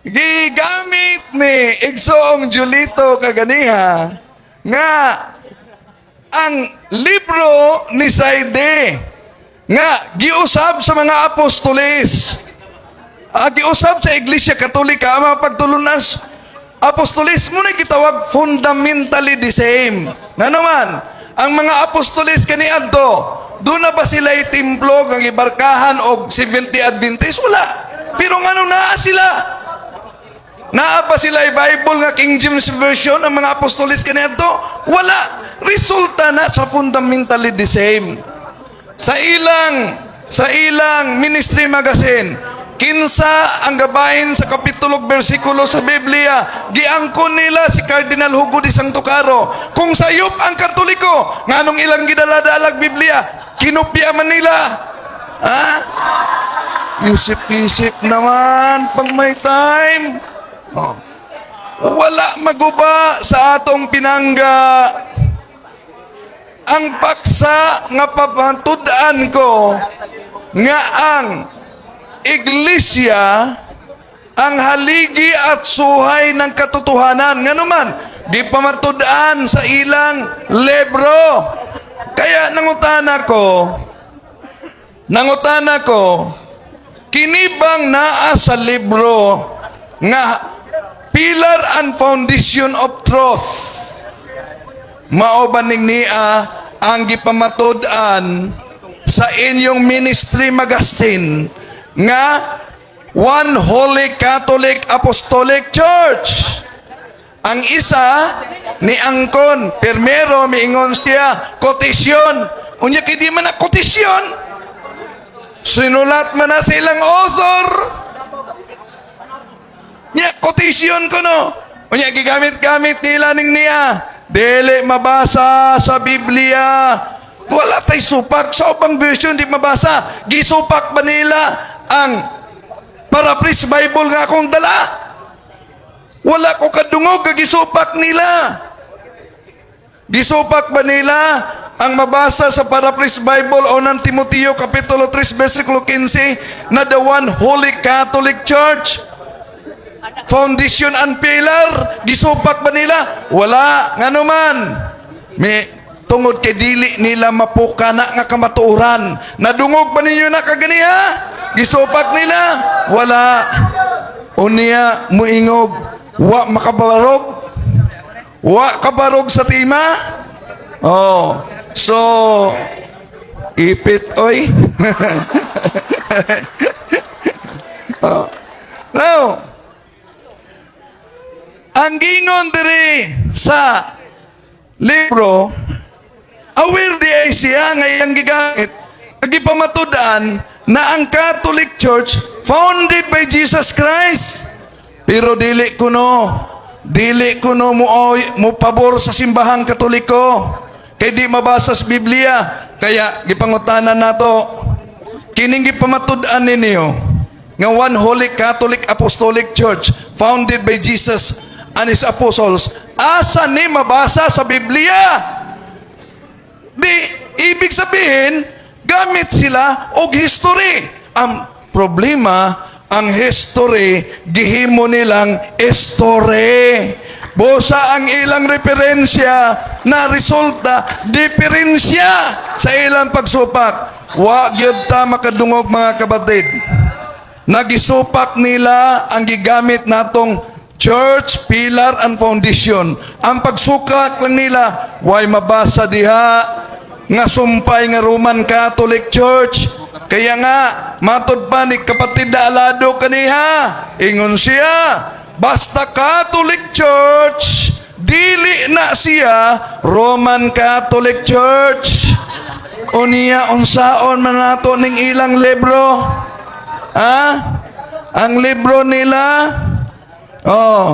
Gigamit ni Igsoong Julito kaganiha nga ang libro ni Saide nga giusab sa mga apostoles. Giusab sa Iglesia Katolika ang mga pagtulunan apostoles mo na gitawag fundamentally the same. Nga naman, ang mga apostoles kaniadto, doon na ba sila templo kang ibarkahan og 70 Adventist? Wala. Pero ngano naa sila? Naa ba sila Bible nga King James Version ang mga apostoles kaniadto? Wala. Resulta na sa fundamentally the same. Sa ilang ministry magazine, kinsa ang gabahin sa kapitulo bersikulo sa Biblia, giangkon nila si Cardinal Hugo de Santo Caro. Kung sayop ang Katoliko, nganong ilang gidala-dalag Biblia, kinopya man nila. Ha? Isip-isip naman pag may time. Oh. Wala maguba sa atong pinangga. Ang paksa nga papantud-an ko nga ang iglesia ang haligi at suhay ng katotohanan. Nga naman, di pamatud-an sa ilang libro. Kaya nangutana ko, kinibang naa sa libro nga Pillar and Foundation of Truth, mao ba ning niya ang gipamatud-an sa inyong ministry magazine nga One Holy Catholic Apostolic Church? Ang isa ni angkon, primero miingon siya, quotation. Unya kay di man na quotation. Sinulat man na sa ilang author. Nya quotation ko no. Unya gigamit-gamit nila ning niya. Dili mabasa sa Biblia. Wala tay supak sa ubang version, di mabasa. Gisupak ba nila ang Paraphrase Bible nga akong dala? Wala ko kadungog nga gisupak nila. Gisupak ba nila ang mabasa sa Paraphrase Bible o ng Timoteo Kapitulo 3 versikulo 15 na the One Holy Catholic Church? Foundation and pillar, gisupak ba nila? Wala. Ngano man? May tungod kay dili nila mapuka na nga kamatuoran. Nadungog ba ninyo na kaganiha? Gisupak nila? Wala. Unya muingog, wa makabarog? Wa kabarog sa tema? Oh, so ipit oy. Oh. Now, ang gingon diri sa libro, aware di ay siya nga iyang gigamit, gipamatud-an na ang Catholic Church founded by Jesus Christ. Pero dili kuno mo pabor sa simbahang Katoliko kay di mabasa sa Biblia. Kaya gipangutanan nato kining gipamatud-an ninyo nga One Holy Catholic Apostolic Church founded by Jesus and His apostles, asa ni mabasa sa Biblia? Di, ibig sabihin, gamit sila og history. Ang problema, ang history, gihimo nilang story. Busa ang ilang referensya na resulta, diferensya sa ilang pagsupak. Wa gyud ta makadungog, mga kapatid. Nagisupak nila ang gigamit natong church, pillar, and foundation. Ang pagsukak lang nila, way mabasa diha nga sumpay nga Roman Catholic Church. Kaya nga, matod pa ni kapatid na Alado kaniha, ingon siya, basta Catholic Church, dili na siya Roman Catholic Church. Unya, unsaon man nato ning ilang libro? Ha? Ang libro nila, oh,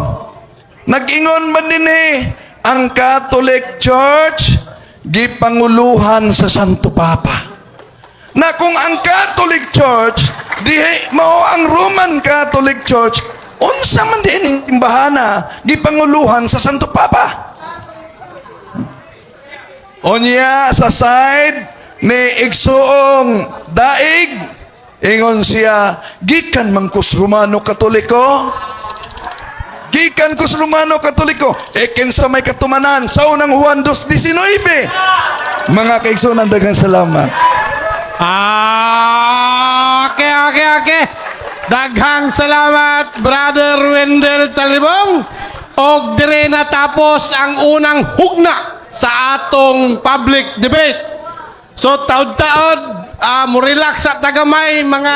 nag-ingon ba din eh, ang Catholic Church gipanguluhan sa Santo Papa. Na kung ang Catholic Church, dihi mao ang Roman Catholic Church, unsa man din ning simbahana gipanguluhan sa Santo Papa? Unya sa side ni Igsuong Daig, ingon siya, gikan man kus Romano Katoliko. Gikan kus Romano Katoliko. E kinsa may katumanan sa unang Juan 2:19. Mga kaigsunan, daghang salamat. Ah, okay. Daghang salamat, Brother Wendell Talibong. Og dire natapos ang unang hugna sa atong public debate. So taod-taod, mo relax sa tagamay mga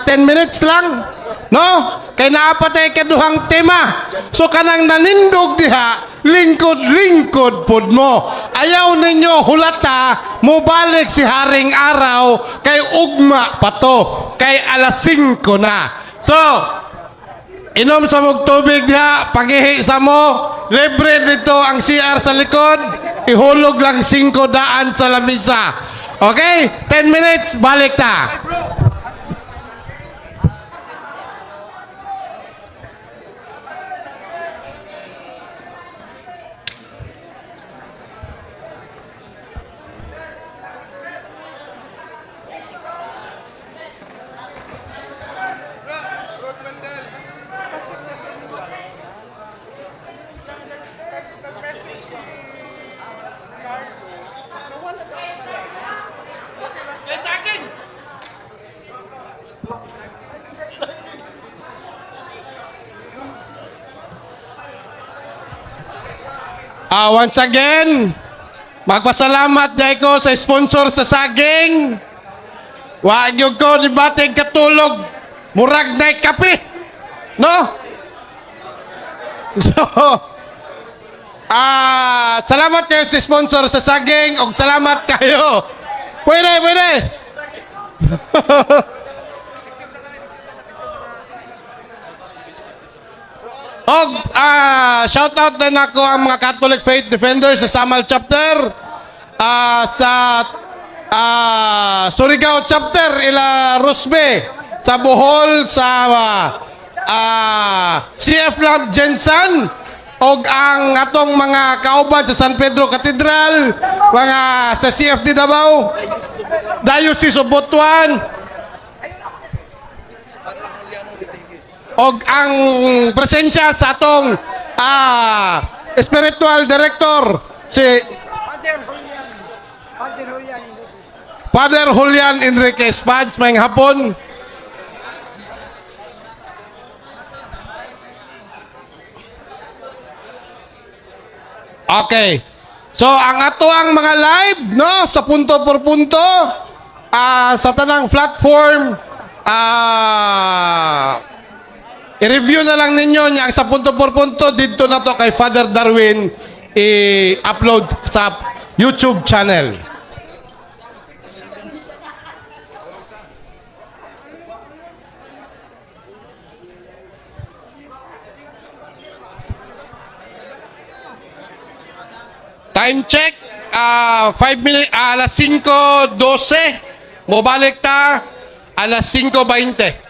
10 minutes lang. No? Kay naa pa tay kaduhang tema. So kanang nanindog diha, lingkod-lingkod pud mo. Ayaw ninyo hulata, mobalik si Haring Araw kay ugma pa to, kay alas 5 na. So, inom sa mog tubig diha, paghihi sa mo, libre dito ang CR sa likod, ihulog lang 500 sa lamisa. Okay? 10 minutes, balik ta. Ah, once again, magpasalamat jay ko sa sponsor sa saging. Wa gyud ko ni bating katulog. Murag na kape. No? So, salamat kayo sa sponsor sa saging og salamat kayo. Pwede, pwede. Og shout out din ako ang mga Catholic Faith Defenders sa Samal Chapter, sa Surigao Chapter, ila Rosbe, sa Bohol, sa CF Lab Jensen, og ang atong mga kauban sa San Pedro Cathedral, mga sa CFD Davao, Diocese of Butuan, og ang presensya sa atong spiritual director si Father Julian Enriquez Paz. May hapon. Okay. So ang ato ang mga live, no, sa punto por punto, sa tanang platform, i-review na lang ninyo niya ang sa punto por punto dito na to kay Father Darwin i-upload sa YouTube channel. Time check, 5 minutes, alas 5:12. Mobalik ta, alas 5:20.